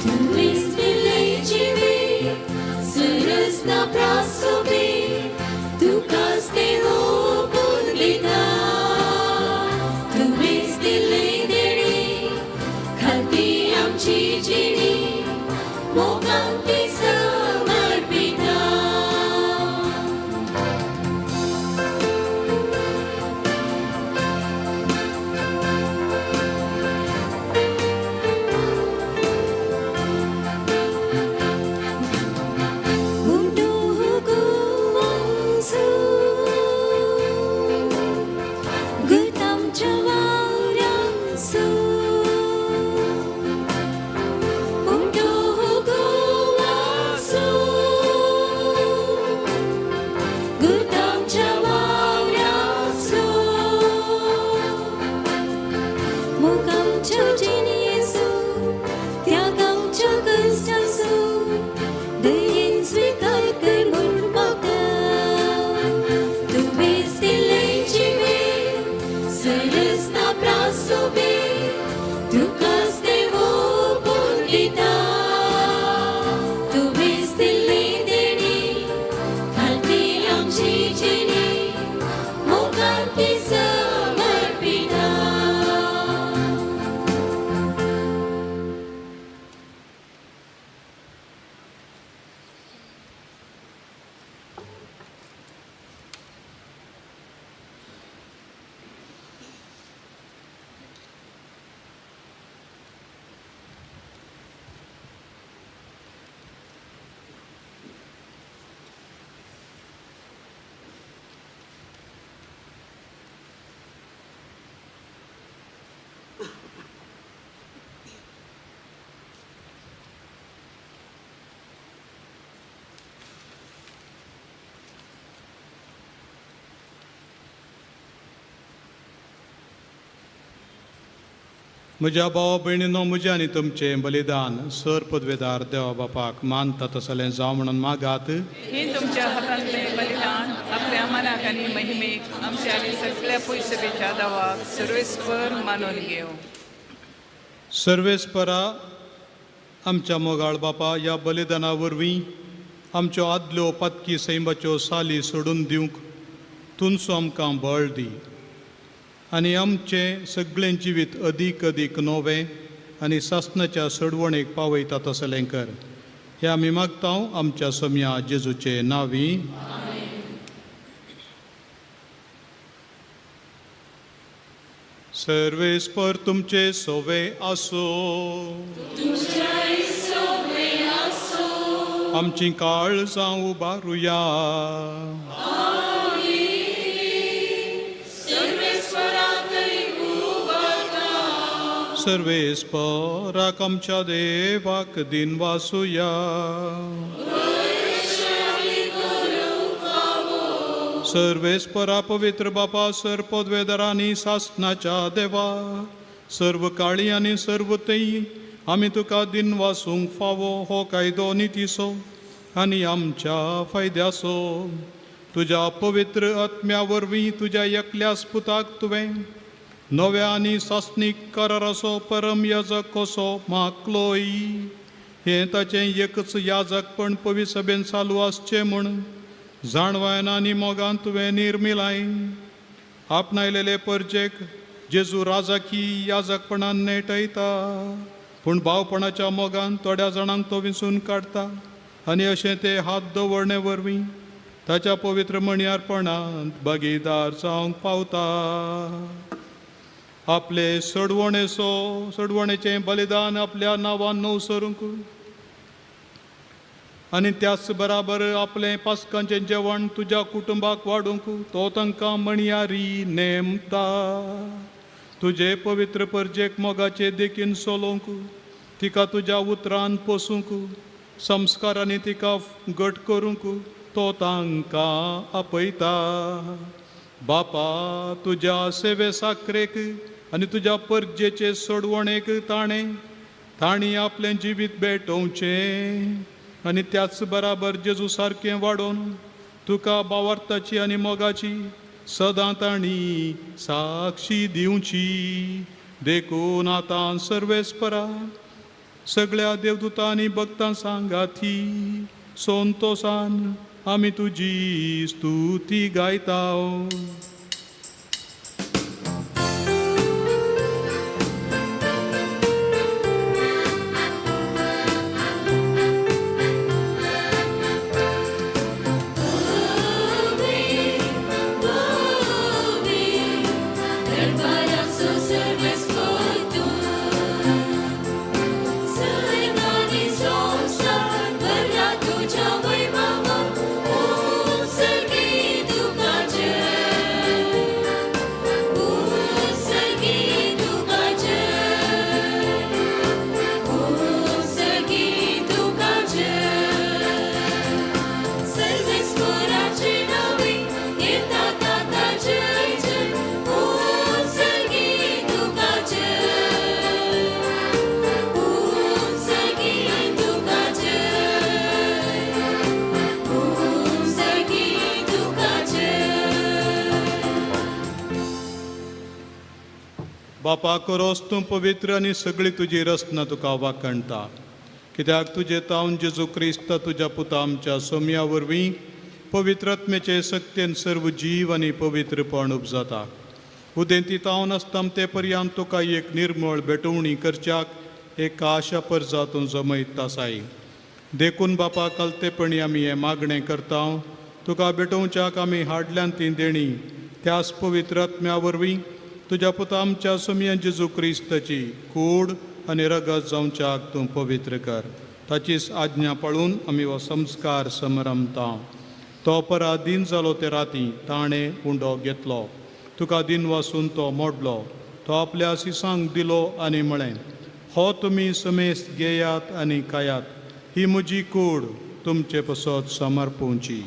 S1: तुवेंच दिल्लें जिवीत सरसना प्रासुबी तुकाच देवून दिता. तुवेंच दिल्ली देणी खालती आमची जिणी मोगान ती समर्पिता. Munduhu wangsu
S2: म्हज्या भावा भयणीनो, म्हजें आनी तुमचें बलिदान सर पदवेदार देवा बापाक मानता तसलें जावं म्हणून मागात.
S3: ही तुमच्या हातांतलें बलिदान आपल्या मनाक आनी महिमेक आमच्या आनी सगळ्या पयसबेच्या दावाक सर्वेस्पर मानून घेवं.
S2: सर्वेस्परा आमच्या मोगाळ बापा, ह्या बलिदाना वरवीं आमच्यो आदल्यो पातकी सैमाच्यो साली सोडून दिवंक तुमचो आमकां बळ दी आनी आमचें सगळें जिवीत अदीक अदीक नवें आनी सासणाच्या सोडवणेक पावयता तसलें कर. हें आमी मागता आमच्या सोम्या जेजूचे नांवी. सर्वेस्पर तुमचे सोवे आसो. आमची काळजां उबारुया. सर्वेस्पराक आमच्या देवाक दिन वासुया. सर्वेस्परा पवित्र बापा, सर पदवेदारांनी सासनाच्या देवा, सर्व काळी आनी सर्व तई आमी तुका दिन वासूंक फावो हो कायदो नितीचो आनी आमच्या फायद्याचो. तुज्या पवित्र आत्म्या वरवीं तुज्या एकल्याच पुताक तुवें नव्या आनी सासणीक कराराचो परम याजक कसो मागलोय. हें ताचें एकच याजकपण पवित्र सभेन चालू आसचें म्हूण जाणवायन आनी मोगान तुवें निर्मिलाय. आपणायलेले परजेक जेजू राजाकी याजकपणान नेटयता, पूण भावपणाच्या मोगान थोड्या जाणांक तो विंचून काडटा आनी अशें ते हात दवरणे वरवीं ताच्या पवित्र मणयारपणांत भागीदार जावंक पावता. आपले सोडवणेचो सोडवणेचें बलिदान आपल्या नांवान नवसरूंक आनी त्याच बराबर आपलें पास्कांचें जेवण तुज्या कुटुंबाक वाडूंक तो तांकां मणयारी नेमता. तुजे पवित्र परजेक मोगाचे देखीन सोलोवंक, तिका तुज्या उतरान पोसूंक, संस्कारांनी तिका घट करूंक तो तांकां आपयता. बापा, तुज्या सेवे साकरेक आनी तुज्या परजेचे सोडवणेक ताणें तांणी आपलें जिवीत भेटोवचें आनी त्याच बराबर जेजू सारकें वाडोवन तुका बावार्थाची आनी मोगाची सदां तांणी साक्षी दिवची. देखून आतां सर्वेस्परा सगळ्या देवदूतांनी भक्तां सांगाती संतोसान आमी तुजी स्तुती गायता. बापा, करोस तूं पवित्र आनी सगळी तुजी रचना तुका वाखणटा, कित्याक तुजे तावन जेजू क्रिस्त तुज्या पुता आमच्या सोम्या वरवीं पवित्रात्मेचे सक्तेन सर्व जीव आनी पवित्रपण उपजाता. उदेंती तावन आसता ते पर्यंत तुका एक निर्मळ भेटवणी करच्याक एक आशा परजा तूं जमयत आसाय. देखून बापा, कलतेपणी आमी हें मागणें करता, तुका भेटोवच्याक आमी हाडल्यान ती देणी त्याच पवित्रात्म्या वरवीं तुज्या पुता आमच्या सोमया जेजू क्रिस्ताची कूड आनी रगत जावच्याक तूं पवित्र कर. ताचीच आज्ञा पाळून आमी हो संस्कार समरमता. तो पराधीन जालो ते राती ताणें उंडो घेतलो, तुका दिन वासून तो मोडलो, तो आपल्या सिसांक दिलो आनी म्हळें, हो तुमी समेस्त घेयात आनी खायात, ही म्हजी कूड तुमचे पसत समर्पोवची.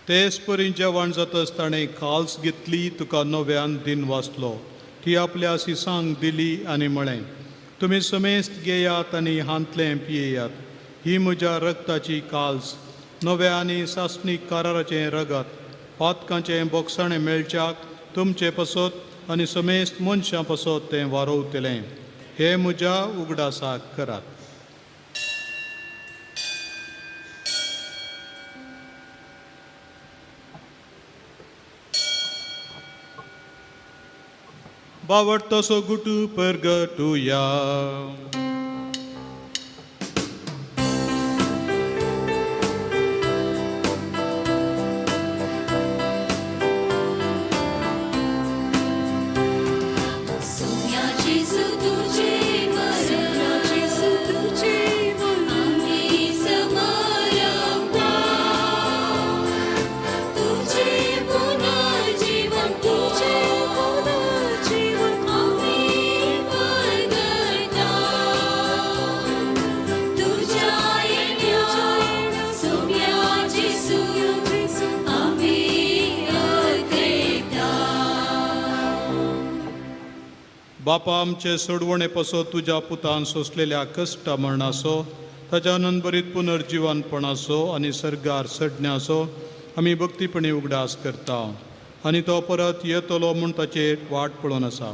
S2: तेच परी जेवण जातच ताणें काल्स घेतली, तुका नव्यान दिन वाचलो, ती आपल्या सिसांक दिली आनी म्हळें, तुमी समेस्त घेयात आनी हांतलें पियेयात. ही म्हज्या रक्ताची काल्स, नव्या आनी सासणीक कराराचें रगत, पातकांचें बोगसाणें मेळच्याक तुमचे पसत आनी समेस्त मनशां पसत तें वारोवतलें. हें म्हज्या उगडासाक करात. बावडतसो गुटू परगटुया.
S1: सोम्या जेजू तुझे मरण, जेजू तुझे आम्ही समर्पण, तुझे पुनर्जीवन, तुझे पुनर्जीवन आम्ही परगटा. तुझ्या येण्या सोम्या जेजू आम्ही अग्रेता.
S2: बापा, आमचे सोडवणे पसो तुज्या पुतान सोंसलेल्या कश्टा मरणाचो, ताच्या आनंदभरीत पुनर्जिवनपणाचो आनी सर्गार सडण्याचो आमी भक्तीपणी उगडास करता आनी तो परत येतलो म्हूण ताचेर वाट पळोवन आसा.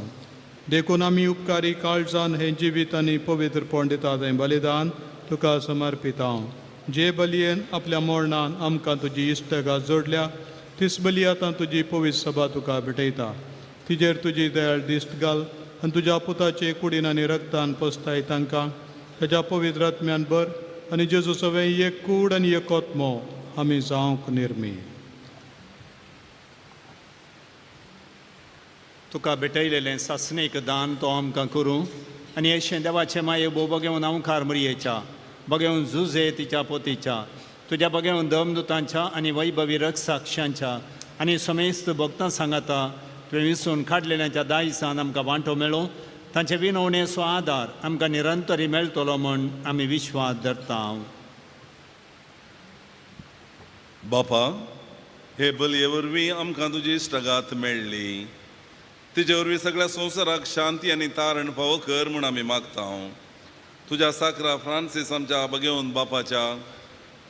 S2: देखून आमी उपकारी काळजान हें जिवीत आनी पवित्रपण दिता तें बलिदान तुका समर्पिता. जे बलयेन आपल्या मरणान आमकां तुजी इश्टगात जोडल्या, तीच बली आतां तुजी पवित्र सभा तुका भेटयता. तिजेर तुजी दयाळ दिश्ट घाल आनी तुज्या पुताचे कुडीन आनी रक्तान पसताय तांकां ताच्या पवित्र आत्म्यान भर आनी जेजू सवें एक कूड आनी एक आत्मो आमी जावंक निर्मी.
S9: तुका भेटयलेलें सासणीक दान तो आमकां करूं आनी अशें देवाचें माये भोव बगेवन ओंकार मुरयेच्या बगेवन जुजे तिच्या पोतीच्या तुज्या बगेवन दमदुतांच्या आनी वैभवी रक्षाक्षांच्या आनी समेस्त भक्तां सांगाता तुवें विसून काडलेल्यांच्या दायसान आमकां वांटो मेळो, तांचे विनवणेचो आदार आमकां निरंतरी मेळटलो म्हूण आमी विश्वास धरता.
S10: बापा, हे बलये वरवीं आमकां तुजी इश्टागात मेळ्ळी. तिजे वरवीं सगळ्या संवसाराक शांती आनी तारण फावो कर म्हूण आमी मागता. तुज्या साकरा फ्रांसीस आमच्या बगेवन बापाच्या,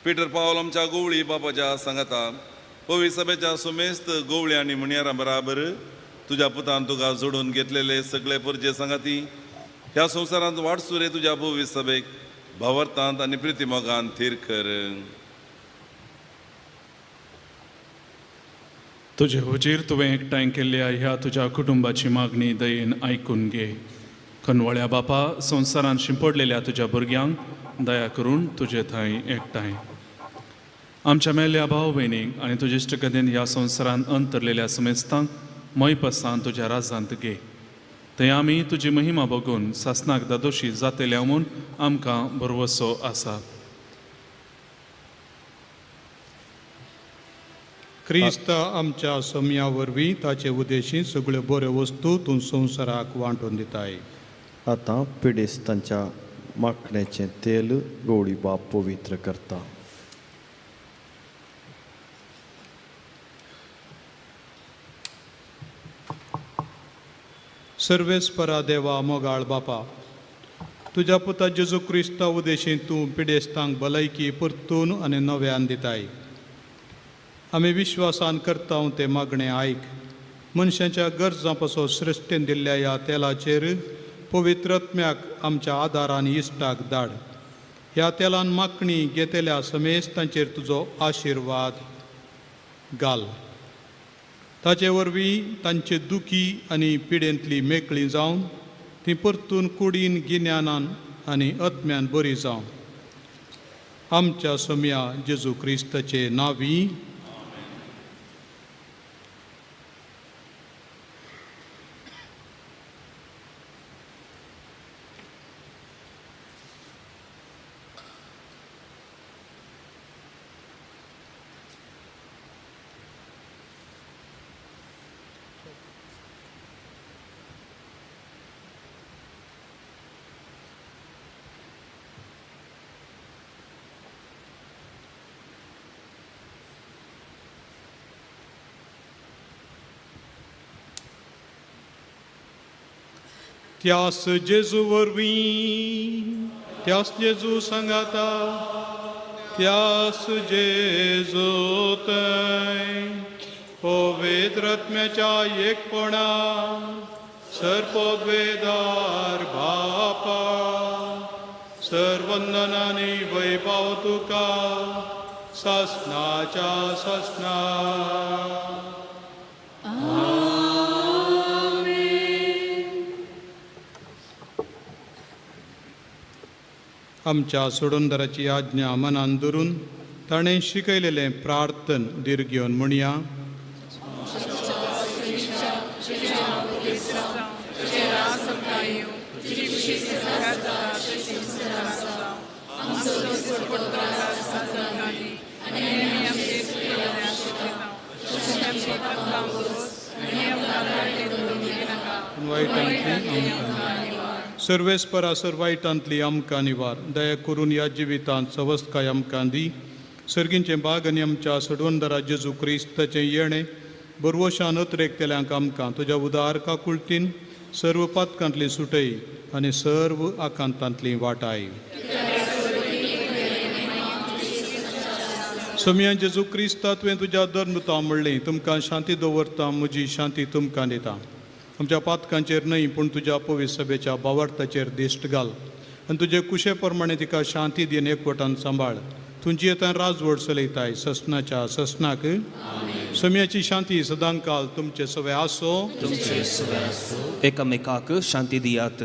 S10: पिटर पावल आमच्या गोवळी बापाच्या सांगाता पवी सभेच्या सुमेस्त गोवळी आनी मुणयारां बराबर तुज्या पुतान तुका जोडून घेतलेले सगळे परजे सांगाती ह्या संवसारांत वाटसुरे तुज्या पवी सभेक भावार्थांत आनी प्रितीमोगान थीर कर.
S11: तुजे हुजीर तुवें एकठांय केल्ल्या ह्या तुज्या कुटुंबाची मागणी दयेन आयकून घे. खनवळ्या बापा, संवसारांत शिंपडलेल्या तुज्या भुरग्यांक दया करून तुजे थंय एकठांय आमच्या मेल्ल्या भाव भयणीक आनी तुजे इश्टगतीन ह्या संवसारांत अंतरलेल्या समेस्तांक मयपसान तुज्या राजांत घे. थंय आमी तुजी महिमा बघून सासनाक दादोशी जातल्या म्हूण आमकां भरवसो आसा.
S2: क्रिस्त आमच्या सम्या वरवीं ताचे उदेशी सगळ्यो बऱ्यो वस्तू तूं संवसाराक वांटून दिताय.
S8: आतां पिडेस्तांच्या माखण्याचें तेल गौडी बाप पवित्र करता.
S2: सर्वेस्परा देवा मोगाळ बापा, तुज्या पुता जेजू क्रिस्ता उदेशी तूं पिडेस्तांक भलायकी परतून आनी नव्यान दिताय. आमी विश्वासान करता तें मागणें आयक. मनशाच्या गरजां पासून सृश्टीन दिल्ल्या ह्या तेलाचेर पवित्र आत्म्याक आमच्या आदारान इश्टाक धाड. ह्या तेलान मागणी घेतल्या समेस्तांचेर तुजो आशिर्वाद घाल. ताचे वरवीं तांचे दुखी आनी पिडेंतली मेकळी जावन ती परतून कुडीन गिन्यानान आनी आत्म्यान बरी जावं. आमच्या सम्या जेजू क्रिस्ताचे नांवी. त्यास जेजू वरवीं, त्यास जेजू सांगाता, त्यास जेजू थंय पवित्र आत्म्याच्या एकपणा सर्ववेदार बापा सर्वंदनानी वैभव तुका सासनाच्या सासना. आमच्या सोडूनदाराची आज्ञा मनान धरून ताणें शिकयलेलें प्रार्थन दीर्घ घेवन म्हणया. वायटांतली आमकां सर्वेस्परा सर वायटांतली आमकां निवार दया करून ह्या जिवितांत सवस्तकाय आमकां दी. सर्गींचें बाग आनी आमच्या सडवंदरा जेजू क्रिस्ताचें येणें बरवशान अत्रेकतेल्यांक आमकां तुज्या उदार काकुळतीन सर्व पातकांतली सुटय आनी सर्व आकांतांतली वाटाय. सोमया जेजू क्रिस्ता तुवें तुज्या धर्मता म्हणलें तुमकां शांती दवरता म्हजी शांती तुमकां दिता. आमच्या पातकांचेर न्हय पूण तुज्या पवित्र सभेच्या बावार्थाचेर दिश्ट घाल आनी तुजे कुशे प्रमाणे तिका शांती दीन एकवटान सांबाळ. तुमची येता राजवट चलयताय ससनाच्या ससनाक. सोमयाची शांती सदांकाल तुमचे सवे आसो.
S7: तुमचे सवे आसो. एकामेकाक शांती दियात.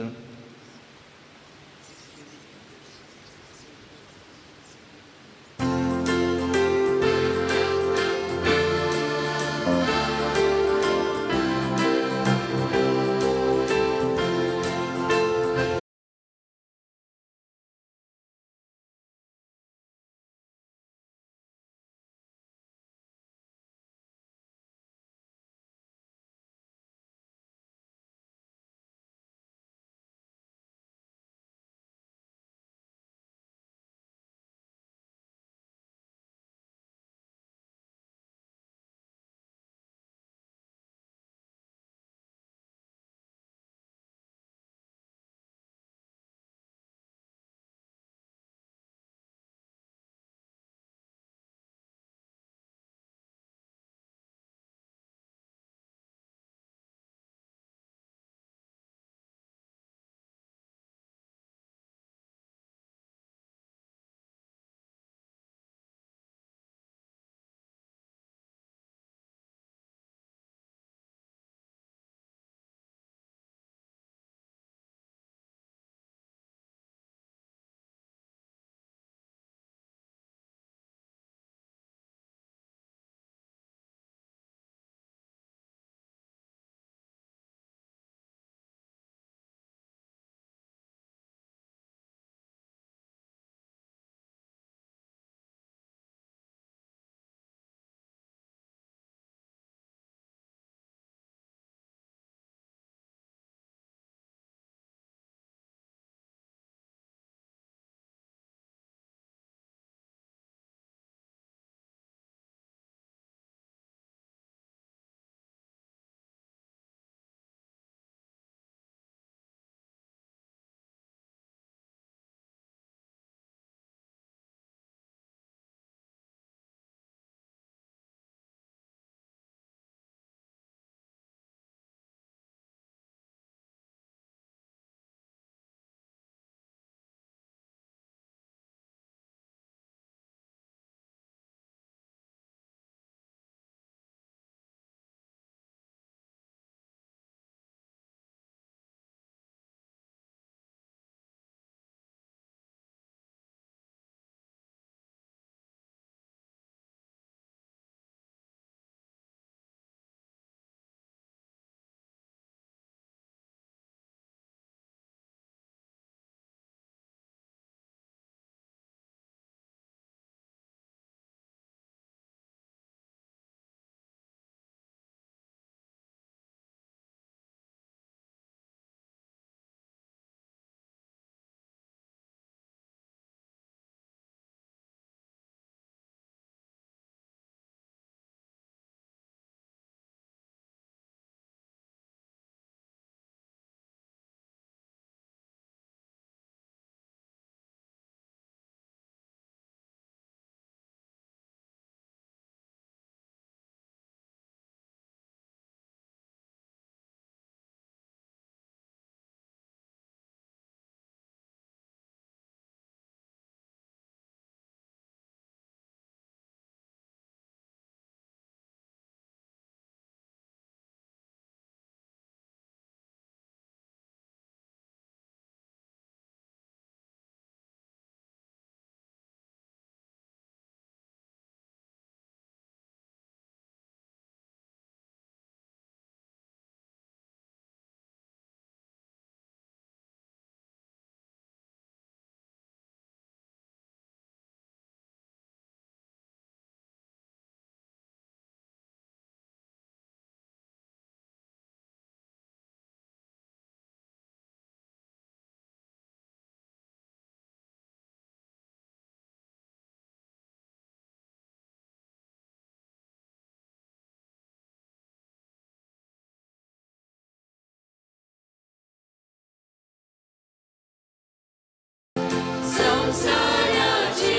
S1: संवसाराचे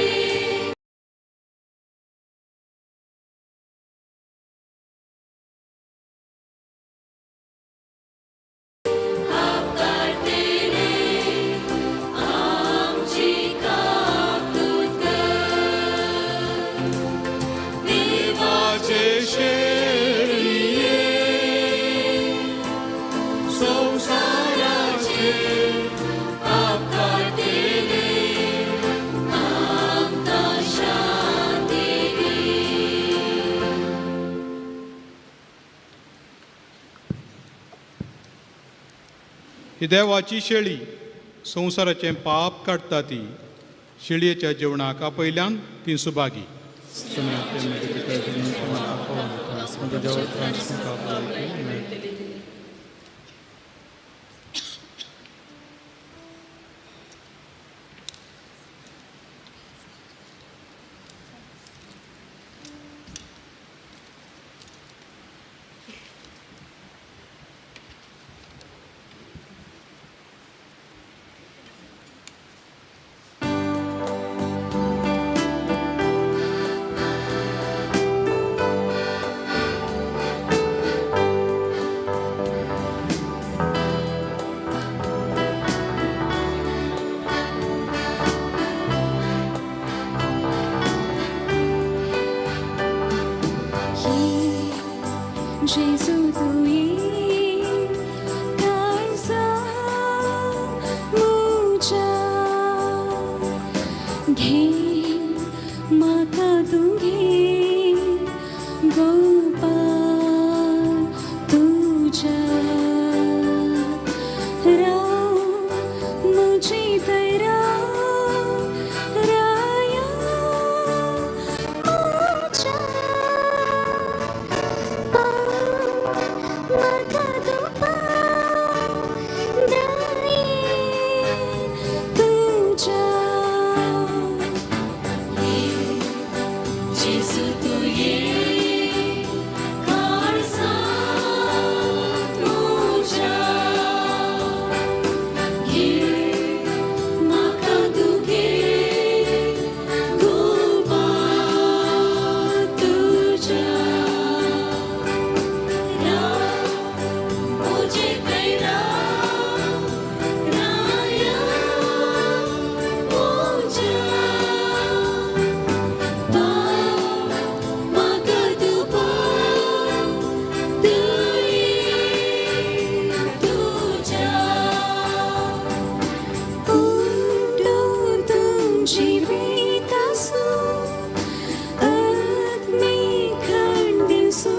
S1: पाप काडटले आमची काकूत कर.
S2: देवाचे शेळये संवसाराचे
S1: पाप काडटले आमकां शांती दी.
S2: ही देवाची शेळी संवसाराचें पाप काडटा ती शेळयेच्या जेवणाक आपयल्यान ती सुभागी.
S1: Gesù tu काळजा मुजा घे म्हाका तूं घे गोपाल तुज्या राव म्हजी थंय राव राया म्हज्या. म्हाका तूं पाव दयेन तुज्या. जेजू तुवें काळजांत म्हज्या घे म्हाका तूं घे गोपाल तुज्या. राव म्हजे थंय राव राया म्हज्या. पाव म्हाका तूं पाव दयेन तुज्या. कुंडून तुजी वितासू आत्मिक दिवसू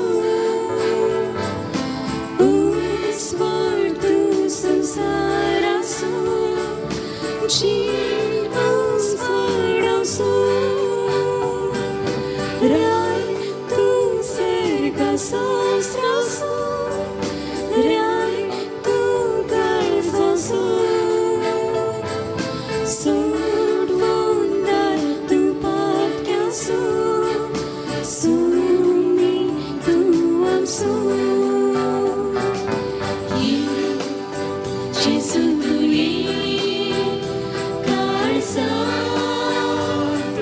S1: उस्वाड तूं संवसारासू जीण उजवाडासू राय तूं सर्गा संवसारासू राय तूं काळजासू सोडवून दार तूं पापट्यासू सुमी तूं आमसू. जेजू तुवें काळजांत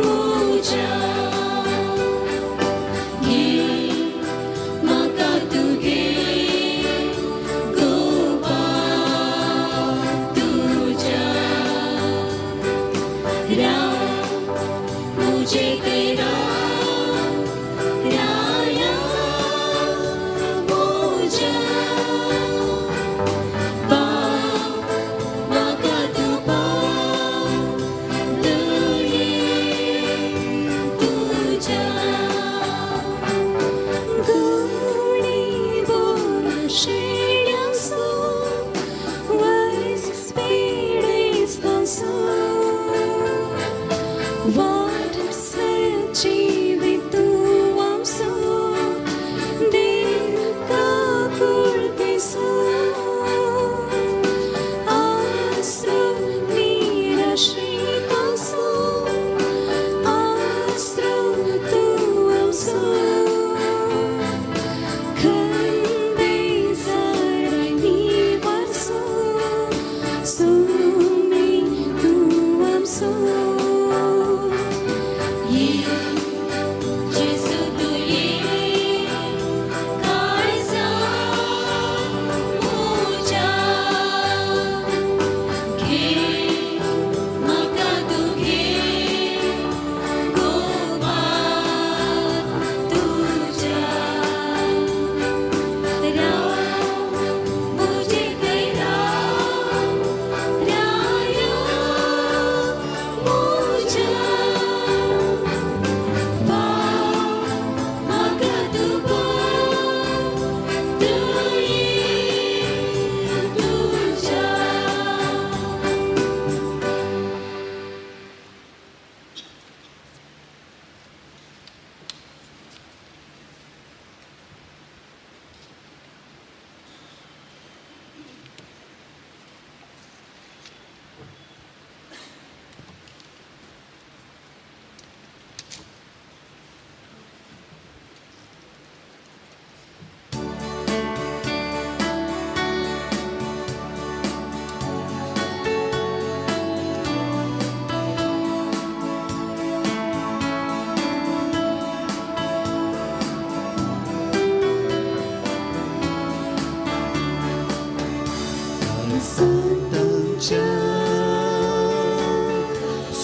S1: म्हज्या घे म्हाका तूं घे गोपाल तुज्या. राव म्हजे थंय राव राया म्हज्या. पाव म्हाका तूं पाव दयेन तुज्या. गुणी बोर शेळ्यांसू वयस पिडेस्तांसू वाट सजीवी तूं आमसू देव काकुळतेसू आसरो निराश्रितांसू आसरो तूं आमसू खंबेजार निवारसू सुमी तूं आमसू.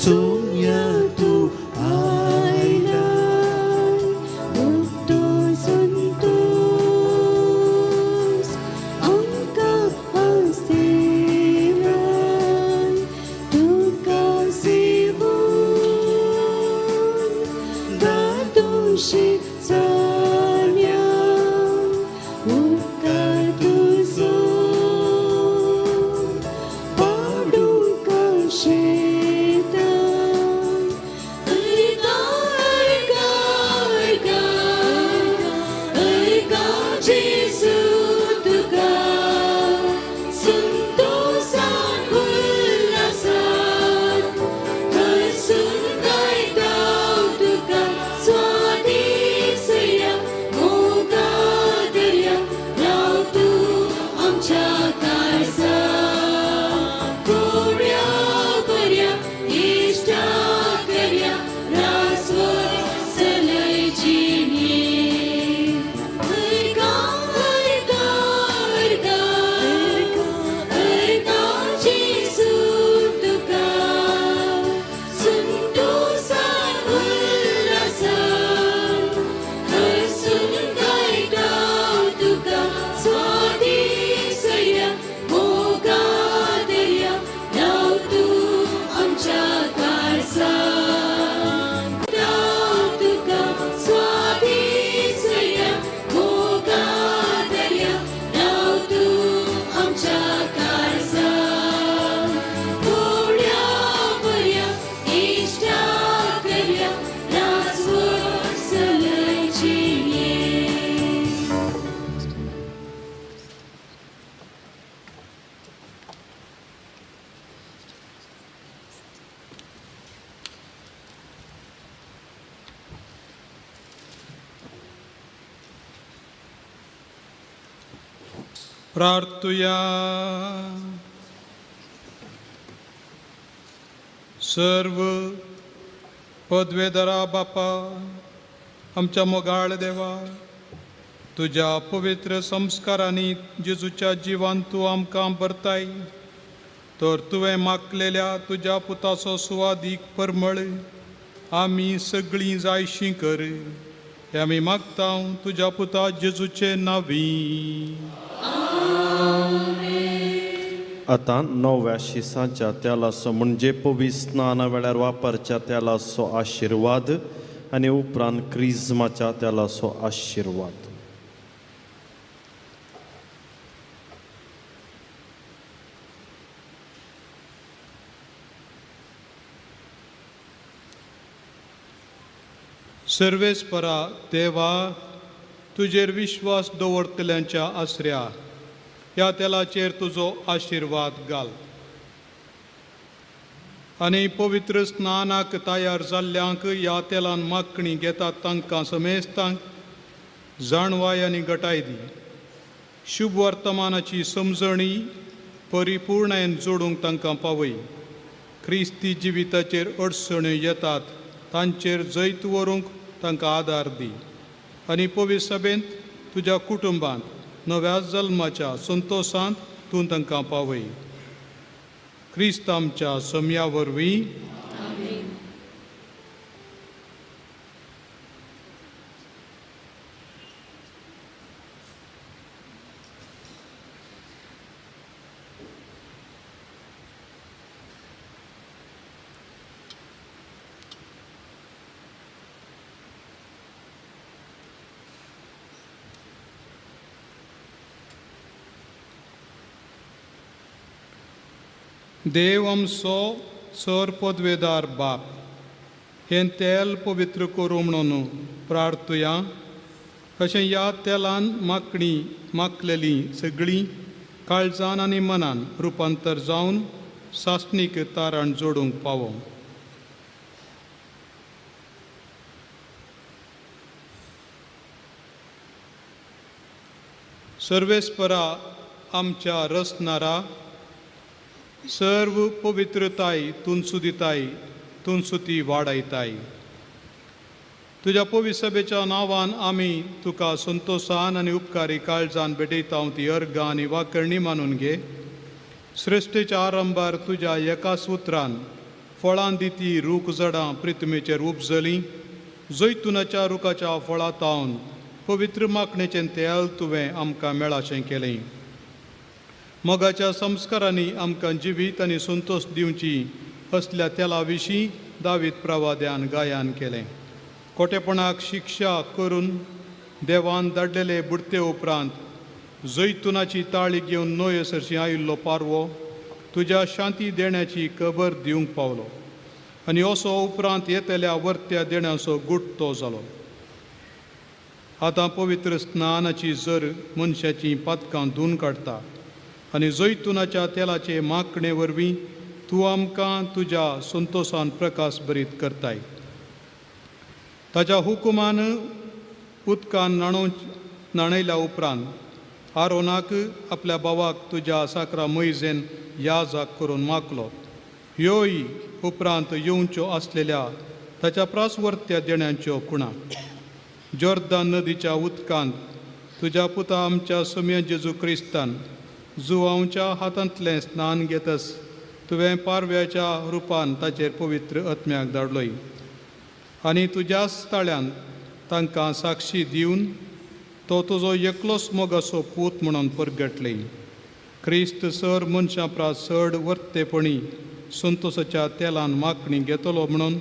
S12: सोम्या तूं आयलाय.
S1: उक्तो संतोस आमकां आसतेलाय तुका सेवून दादोशी जाल्या उपकार तुजो पाडूंक शेतान. अर्गा अर्गा अर्गा अर्गा जेजू तुका संतोसान उल्हासान हरसून गायता तुका स्वादेसया मोगा दर्या राव तूं आमच्या काळजा गोड्या बऱ्या इश्टा करया रासवर चलय जिणें. अर्गा अर्गा अर्गा अर्गा जेजू तुका संतोसान उल्हासान हरसून गायता तुका स्वादेसया मोगा दर्या राव तूं आमच्या काळजान राव तुका स्वादेसया मोगा दर्या राव तूं आमच्या काळजान गोड्या बऱ्या इश्टा करया रासवर चलय जिणें.
S2: प्रार्थुया. सर्व पदवेधरा बापा, आमच्या मोगाळ देवा, तुज्या पवित्र संस्कारांनी जेजूच्या जिवान तूं आमकां भरताय, तर तुवें मागलेल्या तुज्या पुताचो सुवादीक परमळ आमी सगळीं जायशीं कर, हें आमी मागता तुज्या पुता जेजूचे नांवी.
S8: आतां नव्या शिसाच्या तेलाचो म्हणजे पवित्र स्नाना वेळार वापरच्या तेलाचो आशिर्वाद आनी उपरांत क्रिज्माच्या तेलाचो आशिर्वाद.
S2: सर्वेस्परा देवा, तुजेर विश्वास दवरतल्यांच्या आसऱ्या ह्या तेलाचेर तुजो आशिर्वाद घाल आनी पवित्र स्नानाक तयार जाल्ल्यांक ह्या तेलान मागणी घेतात तांकां समेस्तांक जाणवाय आनी गटाय दी. शुभ वर्तमानाची समजणी परिपूर्णायेन जोडूंक तांकां पावय. क्रिस्ती जिविताचेर अडचण्यो येतात तांचेर जैत व्हरूंक तांकां आदार दी आनी पवित्र सभेंत तुज्या कुटुंबांत नव्या जल्माच्या संतोशांत तूं तांकां पावय. क्रिस्त आमच्या सम्या वरवीं. देव आमचो सर पदवेदार बाप, हें तेल पवित्र करूं म्हणून प्रार्थुया. अशें ह्या तेलान मागणी मागलेली सगळीं काळजान आनी मनान रुपांतर जावन सासणीक तारण जोडूंक पावो. सर्वेस्परा आमच्या रसनारा, सर्व पवित्रताय तुनसुदिताय तुनसुती वाडयताय. तुज्या पवित्र सभेच्या नांवान आमी तुका संतोशान आनी उपकारी काळजान भेटयता ती अर्गां आनी वाकरणी मानून घे. सृश्टीच्या आरंभार तुज्या एका सुत्रान फळां दिती रूख झाडां पृथ्वीचेर उपजलीं. जैतुनाच्या रुखाच्या फळां तावन पवित्र माखणेचें तेल तुवें आमकां मेळाशें केलें. मोगाच्या संस्कारांनी आमकां जिवीत आनी संतोश दिवची असल्या तेला विशीं दावीत प्रवाद्यान गायन केलें. कोटेपणाक शिक्षा करून देवान धाडलेले बुडते उपरांत जैतुनाची ताळी घेवन न्हंये सरशी आयिल्लो पारवो तुज्या शांती देण्याची खबर दिवंक पावलो आनी असो उपरांत येतल्या वर्त्या देण्याचो गुट्टो जालो. आतां पवित्र स्नानाची जर मनशाची पातकां धुवन काडटा आनी जैतुनाच्या तेलाचे मागणे वरवीं तूं आमकां तुज्या संतोशान प्रकाश बरीत करताय. ताच्या हुकुमान उदकान न्हाणयल्या उपरांत आरोनाक आपल्या भावाक तुज्या साकरा मैजेन याजाक करून मागलो. ह्योय उपरांत येवच्यो आसलेल्या ताच्या प्रासवर्त्या देण्यांच्यो खुणा. जोर्दान नदीच्या उदकांत तुज्या पुता आमच्या सुम्या जेजू क्रिस्तान जुवांवच्या हातांतलें स्नान घेतस तुवें पारव्याच्या रुपान ताचेर पवित्र आत्म्याक धाडलोय आनी तुज्याच ताळ्यान तांकां साक्षी दिवन तो तुजो एकलोच मोगाचो पूत म्हणून परगटले. क्रिस्त सर मनशां प्रास चड वर्तेपणी संतोसाच्या तेलान मागणी घेतलो म्हणून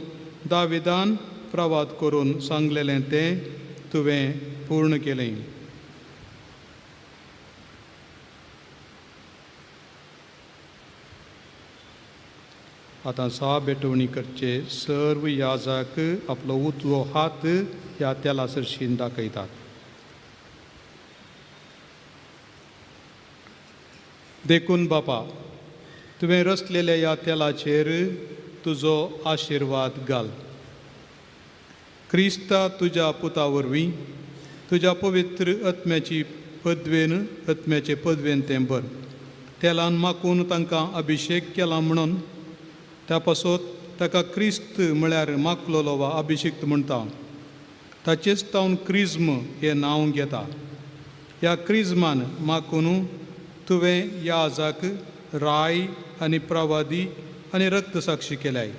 S2: दाविदान प्रवाद करून सांगलेलें तें तुवें पूर्ण केलें. आतां सा भेटवणी करचे सर्व याजाक आपलो उजवो हात ह्या तेला सरशीन दाखयतात. देखून बापा तुवें रचलेल्या ह्या तेलाचेर तुजो आशिर्वाद घाल. क्रिस्ता तुज्या पुता वरवीं तुज्या पवित्र आत्म्याची पदवेन आत्म्याचे पदवेन तें भर. तेलान माकून तांकां अभिशेक केला म्हणून त्या पासत ताका क्रिस्त म्हळ्यार माकलोलो वा अभिषिक्त म्हणटा. ताचेच तावन क्रिज्म हें नांव घेता. ह्या क्रिज्मान माकून तुवें ह्या आजाक राय आनी प्रवादी आनी रक्तसाक्षी केल्याय.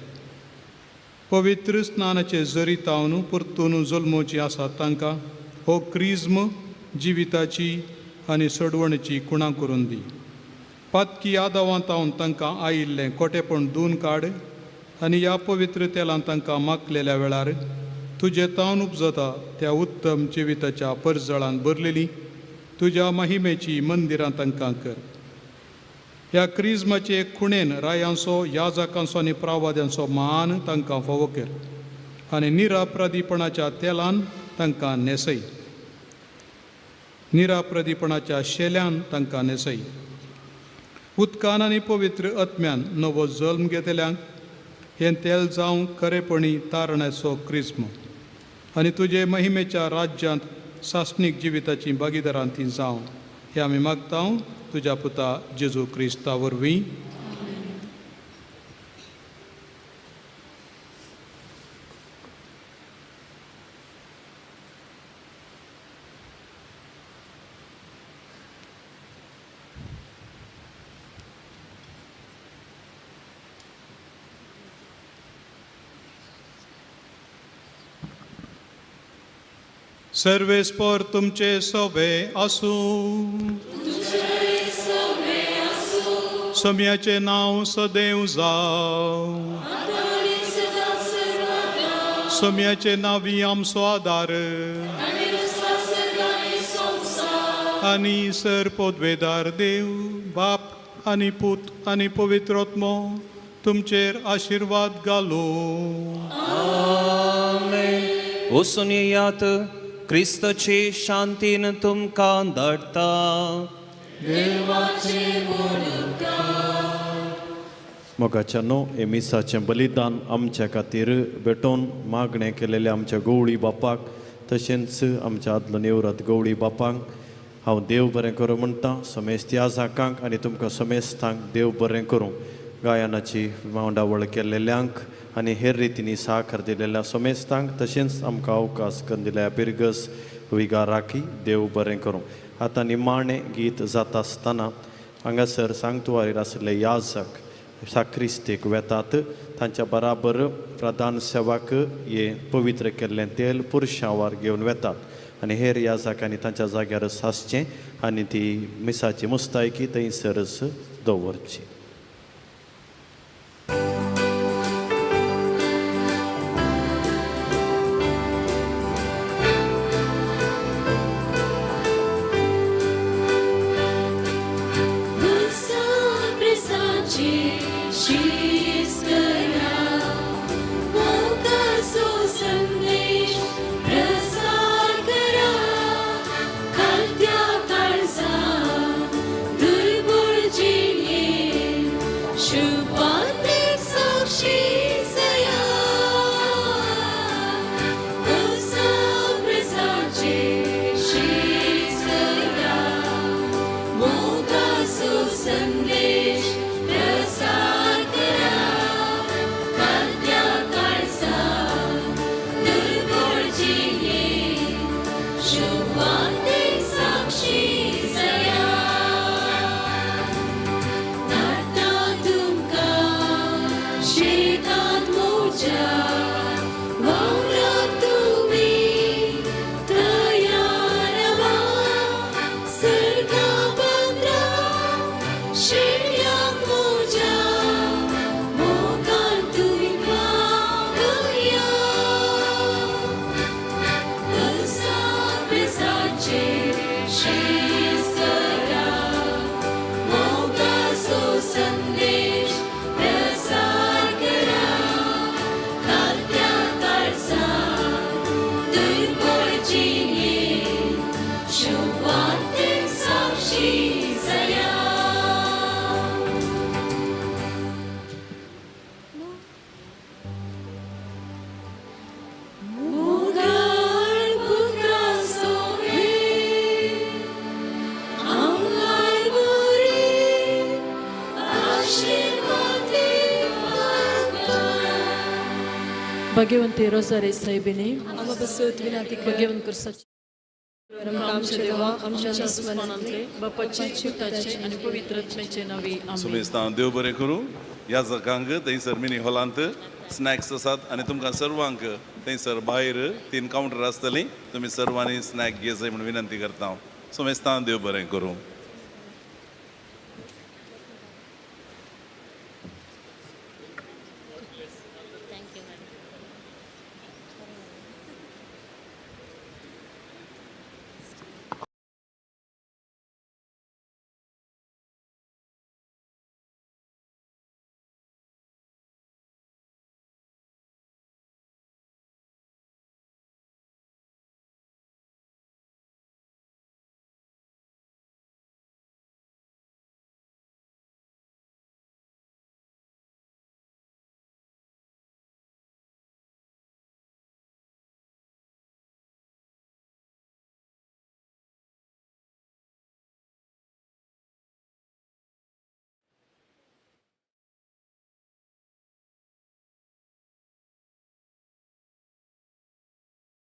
S2: पवित्र स्नानाचे जरी तावन परतून जल्मोची आसात तांकां हो क्रिज्म जिविताची आनी सडवणेची कुणां करून दी. पातकी आदावां तावन तांकां आयिल्लें कोटेपण धुवन काड आनी ह्या पवित्र तेलान तांकां मागलेल्या वेळार तुजें तावन उपजता त्या उत्तम जिविताच्या परजळान भरलेली तुज्या महिमेची मंदिरां तांकां कर. ह्या क्रिज्माचे खुणेन रायांचो याजकांचो आनी प्रावाद्यांचो मान तांकां फावो कर आनी निराप्रदीपणाच्या तेलान तांकां न्हेसय. निराप्रदीपणाच्या शेल्यान तांकां न्हेसय. उदकान आनी पवित्र आत्म्यान नवो जल्म घेतल्यांक हें तेल जावं खरेपणी तारण्याचो क्रिज्म आनी तुजे महिमेच्या राज्यांत सासणीक जिविताची भागीदारां ती जावं हें आमी मागता तुज्या पुता जेजू क्रिस्ता वरवीं. सर्वेस्पर तुमचे सोबे आसूं. सम्याचें नांव सदैव जावं. सम्याचें नांवी आमचो आदार आनी सर पदवेदार देव बाप आनी पूत आनी पवित्र आत्मो तुमचेर आशिर्वाद घालूं.
S13: वचून येयात क्रिस्तची शांतीन तुमकां धाडटा.
S8: मोगाच्या न्हू हे मिसाचें बलिदान आमच्या खातीर भेटोवन मागणें केलेलें आमच्या गवळी बापाक तशेंच आमच्या आदलो निवृत्त गवळी बापाक हांव देव बरें करूं म्हणटा. समेस्त ह्या जाकांक आनी तुमकां समेस्तांक देव बरें करूं. गायनाची मांडावळ केल्ल्यांक आनी हेर रितींनी साखर दिलेल्या समेस्तांक तशेंच आमकां अवकाश करून दिल्या बिरगस विगाराकी देव बरें करूं. आतां निमाणें गीत जाता आसतना हांगासर सांगतुवारीर आशिल्ले याजक साक्रिस्तेक वेतात. तांच्या बराबर प्रधान सेवाक हे पवित्र केल्लें तेल पुरशांवार घेवन वेतात आनी हेर याजकांनी तांच्या जाग्यार आसचें आनी ती मिसाची मुस्तायकी थंयसरच दवरची.
S14: भगवंती रोजारी साहेबिनी भगवंत करसाचे आमच्या देवा आमच्या स्मरणांतले बापाचे पुताचे आनी पवित्र आत्म्याचे नांवी आमेन.
S10: सुमेस्तां देव बरें करूं. ह्या जगांक थंयसर मिनी हॉलांत स्नॅक्स आसात आनी तुमकां सर्वांक थंयसर भायर 3 कावंटर आसतलीं, तुमी सर्वांनी स्नॅक घेवचें म्हूण विनंती करता हांव. सुमेस्तां देव बरें करूं.